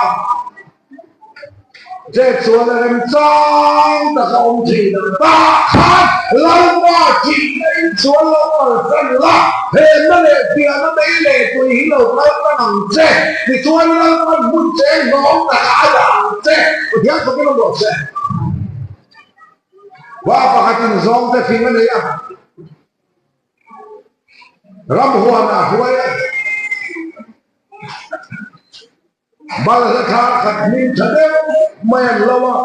Che chuan a remchang tak a awm thin ang. Tah khan Lalpa thihna in chuan lo kalsan la, hemna leh fiahna mei leh tui hi lo kal tlang ang che. Tichuan Lalpan hmun cheng hnawm takah a dah ang che. Pathian fakin awm rawh se. Pa pakhatin zawngte fing a nei a, ramhuan a hruai a, balhla thla khat hming tha deuh mai an lo a,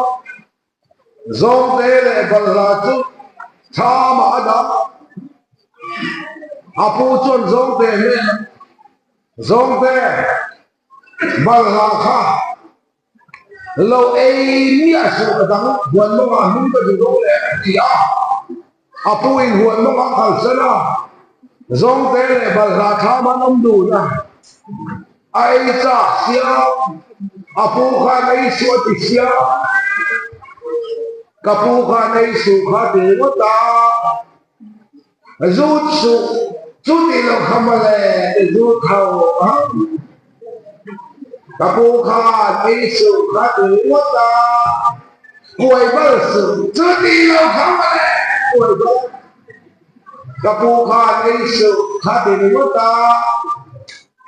zawngte leh balhla chu thamah a dah. A pu chuan zawngte hnenah, Zawngte, balhla kha Lo ei miah suh ka dang huan mawngah hnung ka duh lo leh a ti a, a pu in huan mawngah kalsan a, zawngte leh balhla thlam an awm dun a, a ei chak sia, a pu khan ei suh a ti sia, ka pu khan ei suh kha ti ringawt a, zut suh chu tih loh kha mawle ti zut ho a. Ka pu khan ei suh kha ti ringawt a, kuai bal suh chu tih loh kha mawle kuai bal. Ka pu khan ei suh kha ti ringawt a,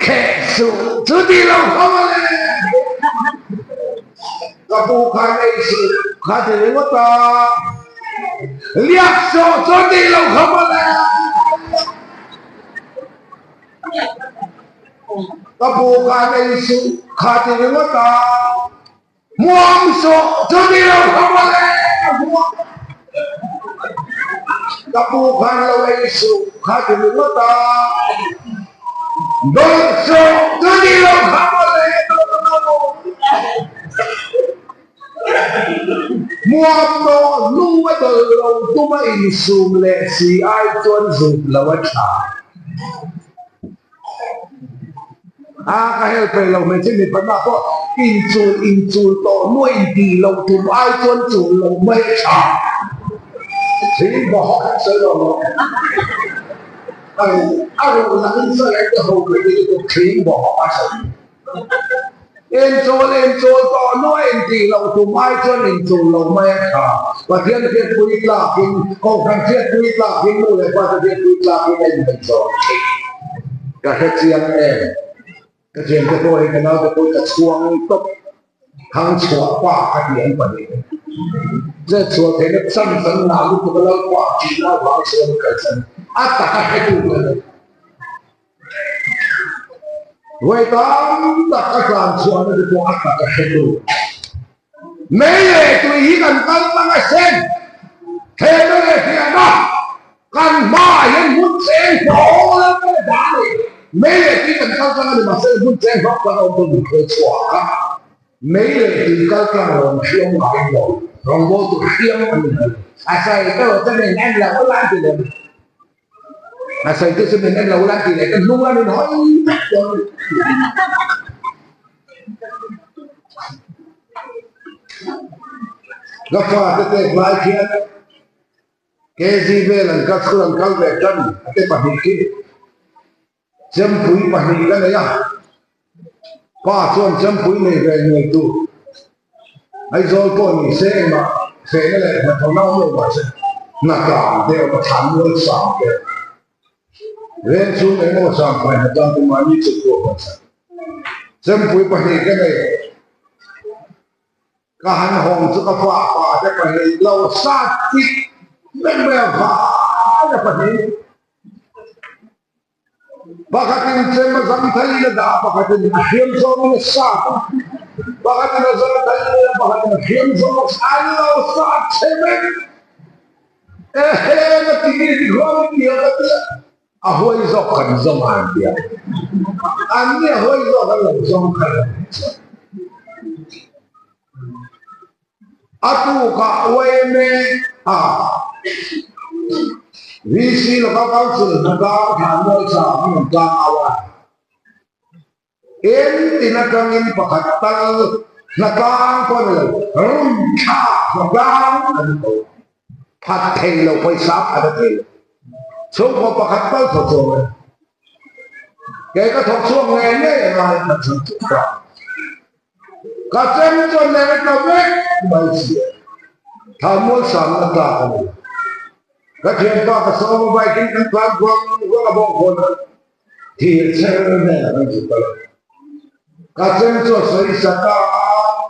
kheh suh chu tih loh kha mawle. Ka pu khan ei suh kha ti ringawt a, liak suh chu tih loh kha mawle. Ka pu khan ei suh kha ti ringawt a, hmuam suh chu ti lo kha mawle hmuam. Ka pu khan lo ei suh kha ti ringawt a, dawlh suh chu ti lo kha mawle dawlh lo. Hmuam tawh hnu a dawlh lo tum a insum leh si ai chuan zut lo a tha. A ka hel peih lo hmeichhe mi pahna pawh inchul inchul tawh hnu a intih loh tum ai chuan chul lo mai a tha. Thil bawhawk an sawi lo maw? A ruh a ruh lang in sawi ai te ho ka ti lutuk thil bawhawk a sawi. Enchawl enchawl tawh hnu a intih loh tum ai chuan inchul lo mai a tha. Pathian hriatpui tlakin, Kohhran hriatpui tlakin, nu leh pa te hriatpui tlakin a inhmeichawm theih. Ka hre chiang em? Ka thiante pawh hi ka naute pawh hi ka chhuang tawp. Thangchhuah pa ka ti an pahnih. Zet chhuah theihna chance an ngah lutuk a Lalpa tihna avang chuan kalsan a taka hretu ka ni. Vawi tam tak a tlan chhuahna te pawh a tak a hre tu. Mei leh tui hi kan kal hmang a sen, thehna leh hriatna kan hmaah hian hmun cheng hlawng leh mai a dah a ni. Mei leh tui kan kal tlang a ni mahse hmun cheng hlawng tlang a awm dawn min hruai chhuak a. Mei leh tui kal tlang rawn hriam ngai lo, rawngbawltu hriam an ni mai. A sawi te chu min en lo lai ti lem. A sawi te chu min en lo la tih leh ka hnung a min hawi vek dawn. Ka fa te tek lai khian KG vel an kal school an kal ve tan a te pahnih khi chempui pahnih ka nei a, pa chuan chempui nei ve ngei tur Aizawl pawh ni se engmah fehna leh hnathawhna awm lo mahse hnatlang te awm a thlan mual sang te veng chhung engemaw sang fai hnatlang te mahni chuk pawh hman sak chempui pahnih ka nei ka han hawng chu ka fa pa te pahnih lo sat tih vek mai a vai a pahnih. Pakhatin chem a zam thei in a dah, pakhatin a hriam zawngin a sat a, pakhatin a zam thei in a pakhatin a hriam zawng a sat, an lo sat che vek. Ehe, ka ti nge ti khuang in ti a ka ti a. A huai zawk kan zawng a an ti a, anni a huai zawk an lo zawng kha an ti chuan. A tukah yma a VC Local Council hnatlang thlan mualsa an rawn tlang au a. Engtin atangin pakhat tal hnatlang pawh a ni lo, run thlak hnatlang an ko. Phat thei lo, pawisa phat a thei lo. Chhungkaw pakhat tal thawk chhuak a ni. Kei ka thawk chhuak ngei ngei a ngai ka chhan chu ka. Ka chem chuan leh ta vek mai si a. Thamual samna tlak a ni. Ka thianpa ka sawm a bike in kan tlan ruang ruang a bawk hawn a. Thir cher nen an zu kal a. Ka chem chu a sawi sak a,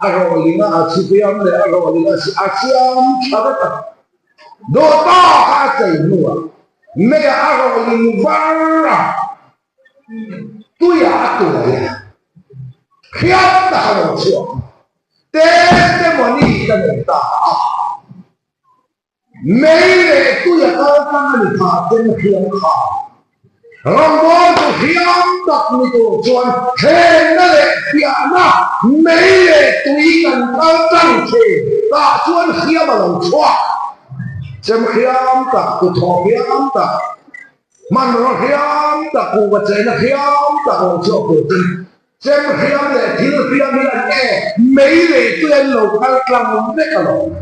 a rawhling a a chhipiam leh a rawhling a a siam tha vek a. Dawh tak a a chei hnuah meiah a rawhling var a, tuiah a tuai a, hriat tak a lo chhuak a, testimony ka nei ta a. Mei leh tui a kal tlang a ni kha ten hriam kha. Rawngbawltu hriam tak ni tur chuan thlenna leh fiahna mei leh tui kan kal tlang thin tah chuan hriam a lo chhuak. Chem hriam tak, kutthawh hriam tak, hmanraw hriam tak, kuhva chehna hriam tak lo chhuak tur chu Chem hriam leh thil hriam hi an e mei leh tui an lo kal tlang vek alawm.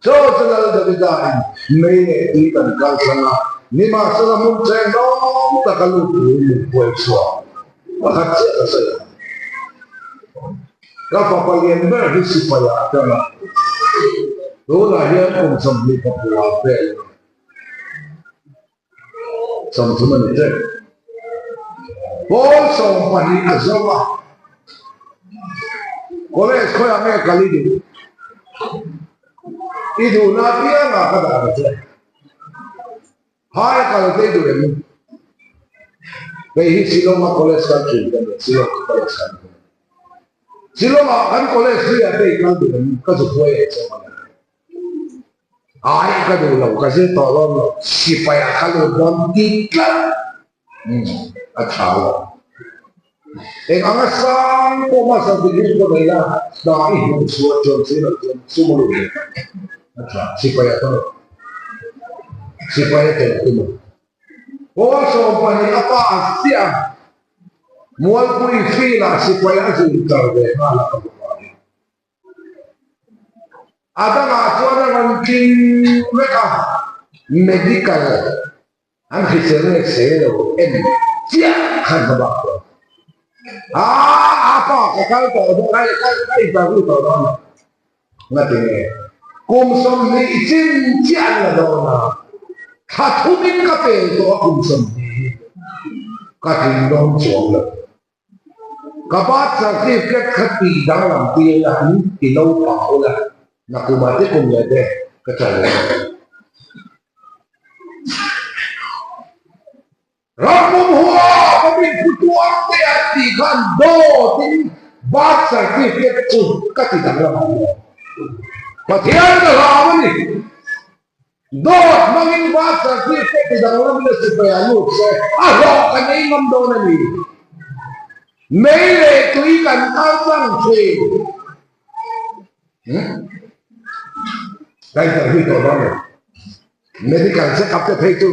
Chaw chu Lal Davida in mei leh tui kan kal tlang a, nimahsela hmun cheng dawng taka lut turin min puai chhuak. Pakhat chiah ka sawi ang. Ka fapa lian ber hi sipai ah a tang a, tunah hian kum 29 vel a ni. 30 a ni tep. Pawl 12 a zo a, College khawiah nge kal i duh? I duhna apiangah ka dah ta che. Hai a kal te i duh em? Kei hi Shillong-a college kal thin ka ni a, Shillong college kal ka ni. Shillong-ah kan college hluiah te i kal duh em? Ka zu huai ang che mawle. Ai ka duh lo, ka zir tawh lawm lo, sipai ah ka lut dawn ti tlat a tha lo. Eng anga sang pawh hmasa degree ka nei la, hna i hmuh chhuah chuan si loh chuan sum a lut ve a tha, sipai ah ka lut. Sipai a tel tum a. Pawl 12 a pa a ziah a, Mualpui field ah sipai a zir kar ve nghal a ka hmu vangin. A dangah chuan a rawn tling vek a, medical an hrisel nge se lo en chiah khan ka bak tawh. Aa a pa ka kal tawh dawn a, ka interview tawh dawn a, ngati nge kum 20 chin chiah an la dawn a, thla thumin ka pel tawh a kum 20 hi ka tling dawn chuang lo. Ka birth certificate kha tih danglam tir la an ti lo pah ula, nakuma te kum leh te ka try leh dawn. Rampum hua ka min phu tuar te an tih khan dawtin birth certificate chu ka ti danglam ang lo. Pathian ka hlau a ni. Dawt hmangin birth certificate ti danglamin a sipai a lut se, a hlawh kan ei ngam dawn a ni. Mei leh tui kan kal tlang thin. Ka interview tawh dawn lo. Medical check up te phei chu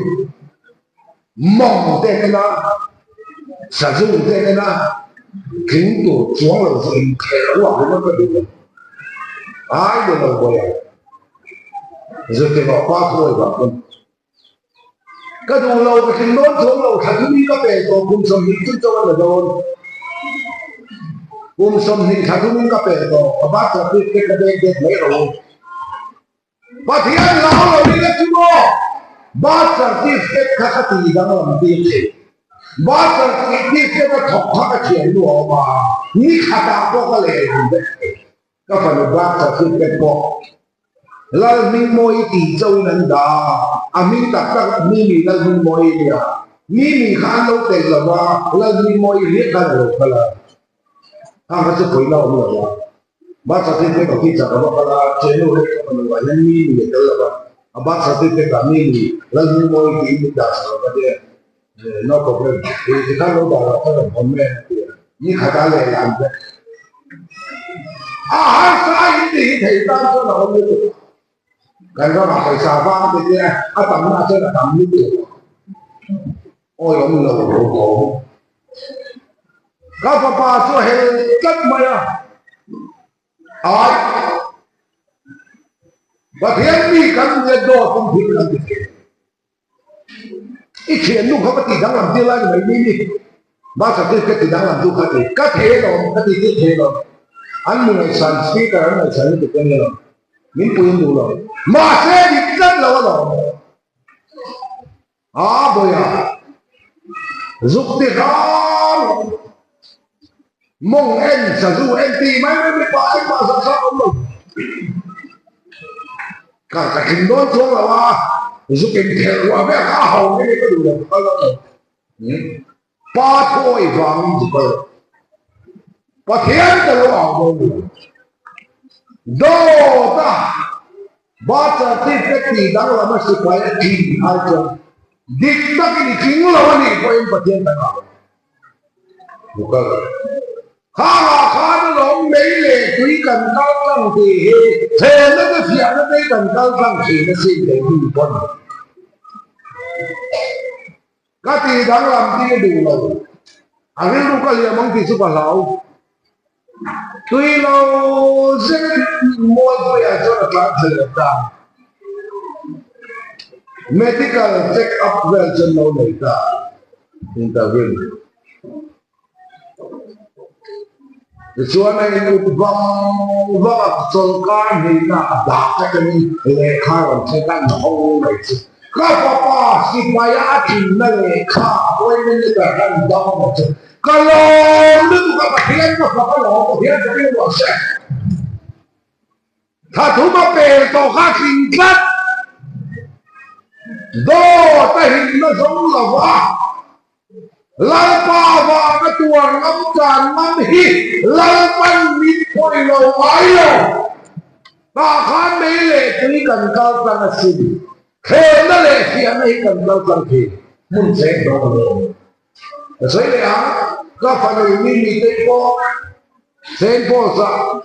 mawng te en a, sazu te en a, tling tur chuang lo chu inkhel ruak ringawt ka duh lo. Ai ni lo bawi ang. Zirtirh pa thuai vang pawn ka duh lo, ka tling dawn chuang lo, thla thum ka pel tawh, kum 20 chu chuan a la dawn. Kum 20 thla thum ka pel tawh, ka birth certificate ka dek dek mai ro. Pathian lau lo in a chu maw? Birth certificate kha ka ti danglam tir thei. Birth certificate a thawk kha ka thian nu a awm a, ni khatah pawh ka lehlam vek thei. Ka fanu birth certificate pawh Lalhmingmawi tih chauhin an dah a, a hming tak tak Mimi Lalhmingmawi a nia. Mimi kha an lo telh lo va, Lalhmingmawi riak khan a lo kal a. Khang kha chu pawina awm lo va. Birth certificate office ah ka va kal a, Chenu hi ka fanu ah hian Mimi a tel lo va, a birth certificate ah Mimi Lalhmingmawi tiin min dah chho lo va nia. No problem, i tikhan lo dah loh ka rawn hawn mai ang a ti a, ni khat a leh lam vek. A harsa in tih hi thei tan chuan a awm lutuk. Kan ramah pawisa vang te te a tamna chuan a tam lutuk. Awi awm lo ro ko. Ka fapa chu a hel tlat mai a. Ai, Pathian mi kan nia dawt in thil kan ti thei. I thiannu kha ka tih danglam tir lai ni mai ni ni. Bus certificate ti danglam tu kha ti. Ka thei alawm, ka ti tir thei alawm. An mi ngaihsan, speaker an ngaihsan lutuk ka ni alawm. Min pui an duh lo. Mahse dik tlat lo alawm. A bawiha, zuk ti hram rawh. Mawng en, sazu en ti mai mai mipa engmah zah zah awm lo. Ka ka tling dawn chuang lo a, zuk in phelh ruah vek a ho nge ka duh lo ka kal dawn lo. Pa thawi vangin zu kal lo. Pathian ka lo au dawn lo. Dawt a birth certificate tih danglam a sipai a tling ai chuan dik takin i tling lo a nih pawhin Pathian kan au lo. Zu kal lo. Khangah khan alawm mei leh tui kan kal tlang tih hi thlehna te fiahna te kan kal tlang thin a sin leh mi pawn. Ka tih danglam tir duh lo. A rilru ka hliam ang tih chu ka hlau. Tui lo zet Mualpuiah chuan a tlan thei lo ta. Medical check up vel chuan lo nei ta interview. Tichuan a in ut vang vang a, chawlhkar hnihna a dah atangin lehkha a rawn thleng a, an ho mai chu. Ka fapa sipaia a tlinna lehkha appointment letter kha an dang mai chu. Ka lawm lutuk a, Pathian ka fak alawm, Pathian fakin ruah se. Thla thum a pel tawh kha a tling tlat. Dawt a himna zawng lo va, Lalpa vanga tuar ngam tan ngam hi Lalpan min phawi lo ngai lo. Tah khan mei leh tui kan kal tlang asin. Thlenna leh fiahna hi kan kal tlang thin. Hmun cheng dawn a lo. Ka sawi leh ang, ka fanu mi mitei pawh Saint Paul's ah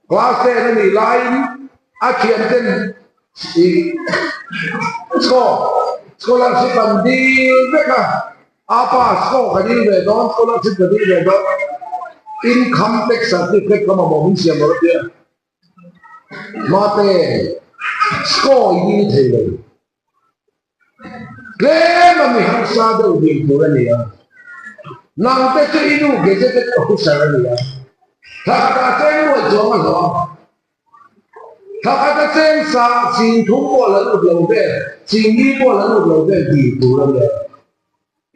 class 10 a nih laiin a thianten i scholarship an dil vek a, a pa score ka dil ve dawn, scholarship ka dil ve dawn, income tax certificate ka mamawh min siam lo tia, mate score i dil thei lo. Tlem a mi harsa deuh ding tur a ni a, nangte chu i nu gazetted officer a ni a, thla khatah cheng nuaih chuang a hlawh a, thla khata cheng sa ching thum pawh la lut lo vel, ching ni pawh la lut lo vel dil tur a ni a,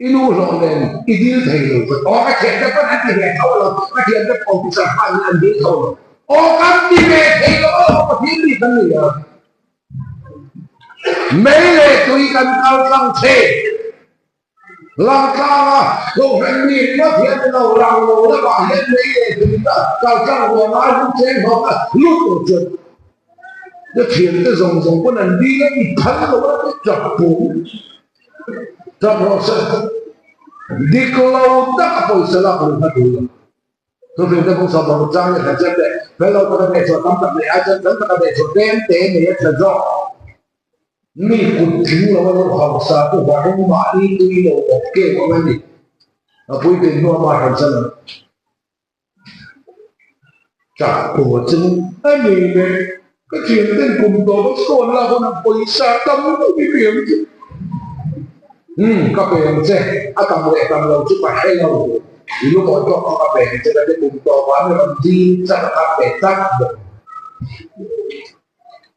i nu hlawh nen i dil thei lo chuan aw ka thiante pawn an ti ve tho lo, ka thiante officer khan an dil tho lo, aw kan ti ve thei lo alawm Pathian mi kan ni a. Mei leh tui kan kal tlang che. Langtlang a kohhran mi ringawt hian ni lo, rang lo lamah hian mei leh tui ka kal tlang ruang ai hun cheng hlawm a lut tur chuan ka thiante zawng zawng pawn an dil a, i phal lo a ti tap pum tap rawh se. Dik lo tak a pawisa lak luh kha tul lo. Thufing te pawh sawm paruk chang leh khat chiam leh fel lo taka neih chhuah tam tak neih ai chuan fel taka neih chhuah tlem te nei a tha zawk. Mi kut tling lo a lo hausa chu varung mahni tui lo awp keu ang a ni. A puitlin hnu ama hran san ang. Chak tur chu a ni le. Ka thian ten kum tawp a sawn lak hunah pawisa tam lutuk i pe ang che. Umm ka pe ang che, a tam leh tam lo chu ka hre lo. I lungawi tawk kha ka pe ang che ka ti kum tawp ah mi rawn dil chak a ka pe tlat bawk.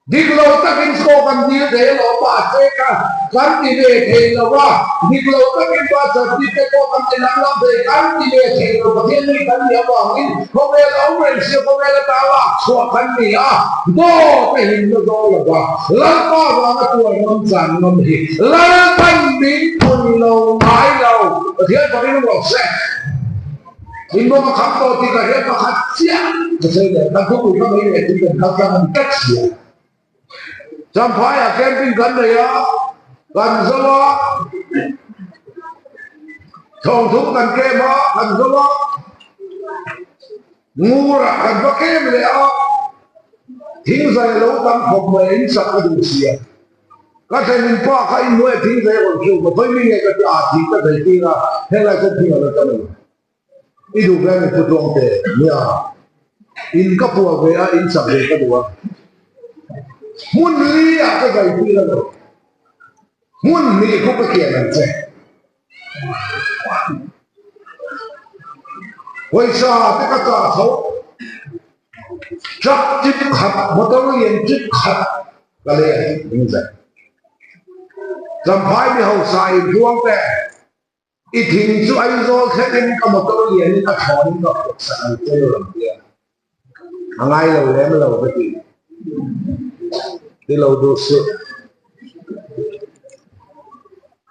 Dik lo takin saw kan dil thei alawm mahse ka kan ti ve thei lo a, dik lo takin pa certificate pawh kan ti lam lam thei, kan ti ve thei lo Pathian mi kan nih avangin Khawvel a awm reng sia khawvel ata lak chhuah kan ni a, dawt a himna zawl lo va, Lalpa vanga tuar ngam chan ngam hi Lalpan min phun lo ngai lo. Pathian pakin awm rawh se. Inbawm a kham tawh tih ka hriat pakhat chiah ka sawi leh, kan khawpui kha mai leh tui kan kal tlang a ni tlat sia. Champhaiah camping kan nei a, kan zo a. Thawngthum kan kem a, kan zawm a, Ngurah kan va kem leh a, thingzai a lo tam khawp mai in sak a duh sia. Ka thlenin pa kha in hnuai a thingzai a rawn hriu ka khawi mi nge ka ti a, thing ka zai tir a, helai chuan thing a lo tam a ni. I duh ve a ni Pu Tluangte? Nia, in ka puah ve a, in sak ve ka duh a. Hmun li ah ka zai tir a lo. Hmun hnih khu ka kian ang che. Pawisa te ka chah chho. Truck chip khat, motor lian chip khat ka lei a ding zet. Champhai mi hausa inhluang te, i thing chu Aizawl thlengin ka motor lianin a thlawnin ka phawrhsak ang che lo ang tia. A ngai lo lem lo ka ti. Ti lo duh suh.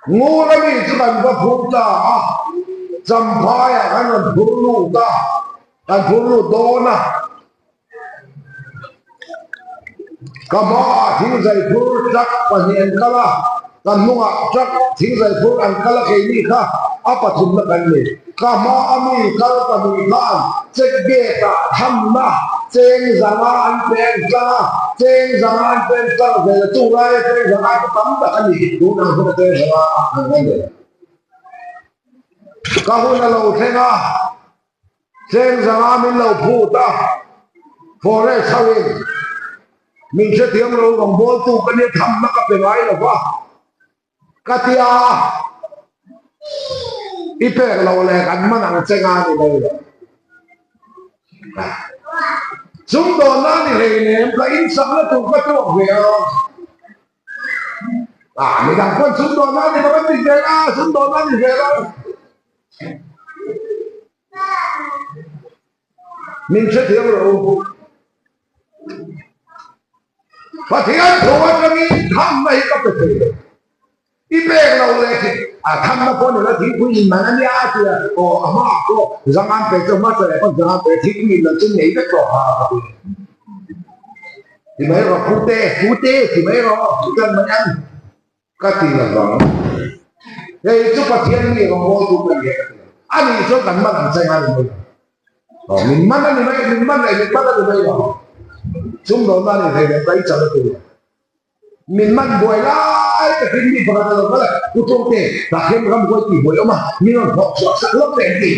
Ngula mi chu kan va phur ta a, Champhaiah kan rawn phur lut a, kan phur lut dawn a. Ka hmaah thingzai phur truck pahnih an kal a, ka hnungah truck thingzai phur an kal a keini kha a pathumna kan ni. Ka hma a mi kal pahnih khan check gate ah thamna cheng zanga an pen tlang a, cheng zanga an pen tlang zel a, chung laia cheng zanga chu tam tak a ni, tun ang huna cheng zanga an ngai lo. Ka hun a lo thleng a. Cheng zanga min lo phut a, forest ho in min hrethiam lo rawngbawltu ka nia thamna ka pe ngai lo va, ka tia i pek lo leh kan man ang che nga ni mai lo. Sumdawnna ni hleinem ka insakna tur ka tuak ve a. Ah, midang pawn sumdawnna ni lo kan ti zel a, sumdawnna ni zel a. Min hrethiam rawh u. Pathian thu atangin thamna hi ka pe thei lo. I pek lo leh khi a thamna pawh ni lo thingpui in man a nia a ti a, aw a hmaah pawh zangan pe chu hmasa leh pawn zangan pe thingpui in lo chu nei vek tawh ha ka ti. Ti mai rawh pute, pute ti mai rawh kan mai ang. Ka ti lo vang. Hei chu Pathian mi rawngbawltu ka ni e ka ti lo. A nih chuan kan man ang che nga ni mai lo. Aw, min man a ni mai, min man leh min man a ni mai lo. Sumdawnna a ni thei lo, ka i chal a ti lo. Min man buai lai takin mi pakhat a lo kal a, U Tawngte, tah hian ramhuai tih buai awm a, min rawn thawh chhuah sak lawk teh an ti.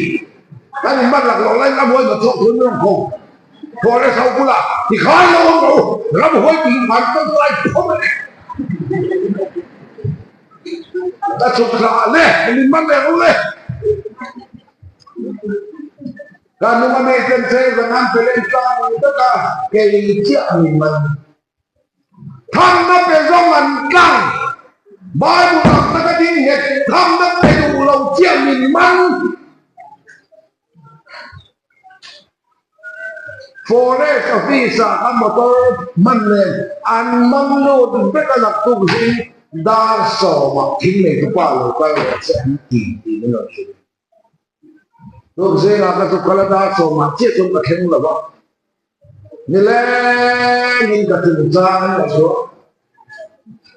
Kan in man lak loh laiin ramhuai va chhuak thun min rawn ko. Forest ho bulah ti khai lo ang rawh u, ramhuai tih van tawngtai phawm a ni. Ka chhuk thla le, min man reng u le. Ka nung a mi ten che zan an pe leh tlang vek a, kei chiah min man. Thamna pe zawng an tlang. Bible ang taka ding nghet thamna pe duh lo chiah min man. Forest office ah ka motor hman nen an man lut vek a naktuk zing dar sawmah thing nei tupa lo kal rawh che an ti tih min rawn hrilh. Tuk zingah ka chuk kal a dar sawmah chiah chuan ka thleng lo va, nilengin ka chungchang an la chhuah.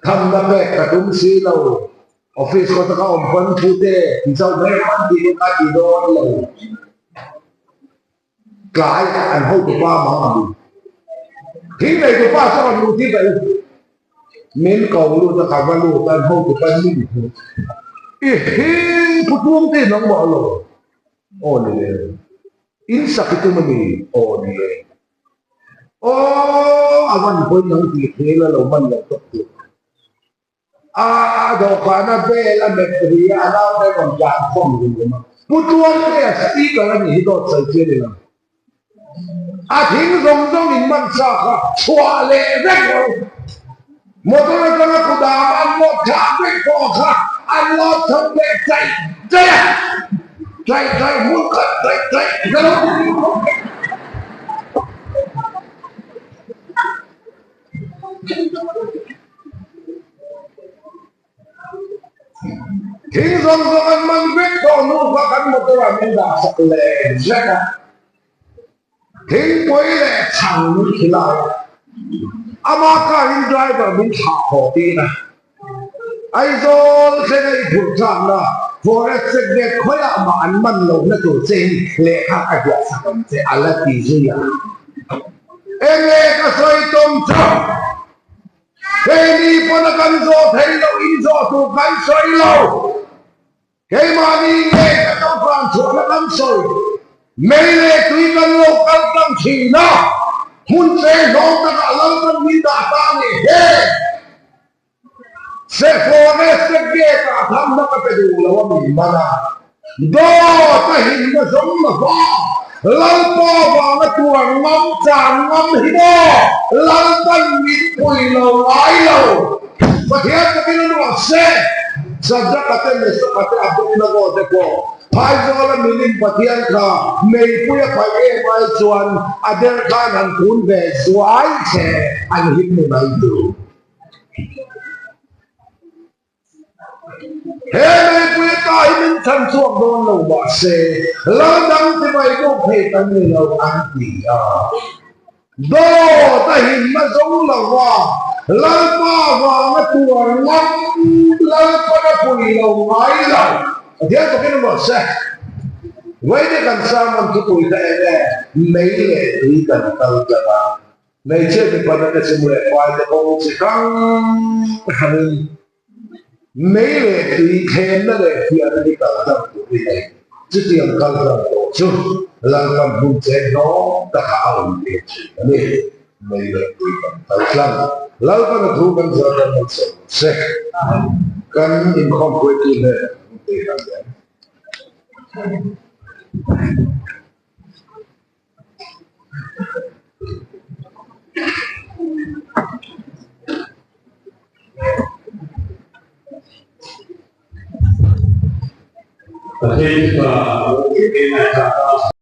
Thamna pek ka tum si lo. Office kawta ka awm pawn pute ti chauh mai rawh an tih chu ka ti dawn lo. Tlai an hotupa mang a ni. Thing neitupa chu rawn lut hi daih. Min ko lut a ka va lut a an hotupa min hmu. I hi pu tlung te in awm mawh lo. Aw ni e. In sak i tum a ni. Aw ni e. Aw a van pawi nang tih thil a lo man lo tawp tur. A dawhkana bel a met ri a, a naute rawn tlan khawm ri awm a. Pu Tuangtea speaker a nih hi dawt sawi chi a ni lo. A thing zawng zawng in man sa kha chhuah leh vek ro. Motor atanga kudam an lawt thlah vek pawh kha an lawt chho leh chaih chaih a. Chaih chaih hmun khat chaih chaih ka lo ti khawp mai. Thing zawng zawng an man vek tawh hnu kha kan motor ah min dah sak leh vek a, thingpui leh chhang min khilai a, ama car in driver min thlah haw tir a. Aizawl thlenga i phurh thlakna Forest check gate khawiah mah an man lohna tur chein lehkha ka hliahsak ang che a la ti zui a. Enge ka sawi tawm chu? Keini pawn a kan zawh thei loh in zawh tur kan sawi lo. Keimahni nge kan lo tlan chhuahna kan sawi? Mei leh tui kan lo kal tlang thin a, hmun cheng hlawm takah Lalpan min dah ta a nih he. Sehforest te gate ah thamna ka pe duh lo a min man a, dawt a himna zawng lo va, Lalpa vanga tuar ngam chan ngam hi maw Lalpan min pui lo ngai lo. Pathian takin a nuam se, Sadraka te Mesaka te Abednego te pawh Phaizawla milim Pathian kha meipui a paih em ai chuan a der khan han kun ve zuai che an him ni mai tur. He meipui ata hi min chhan chhuak dawn lo mahse lal dang ti mai bawk thei kan ni lo an ti a. Dawt a himna zo lo va, Lalpa vanga tuar ngam Lalpan a pui lo ngai lo. Pathian takin a se. Vawiin kan sermon thupui kha eng nge? Mei leh tui kan kal tlang a. Hmeichhia mipa te chu leh fai te kawng chi hrang hrangin mei leh tui thlenna leh fiahna hi kal tlang tur hi nei. Chutiang kal tlang tawh chu Lalpan hmun cheng hlawm takah a awm ve thin a ni. Mei leh tui kan kal tlang. Lalpan a thu kan zar kan hman sawi lo se. Kan inkhawmpui tu hnenah kan tih dan em? Pathian chu a lo eng em a.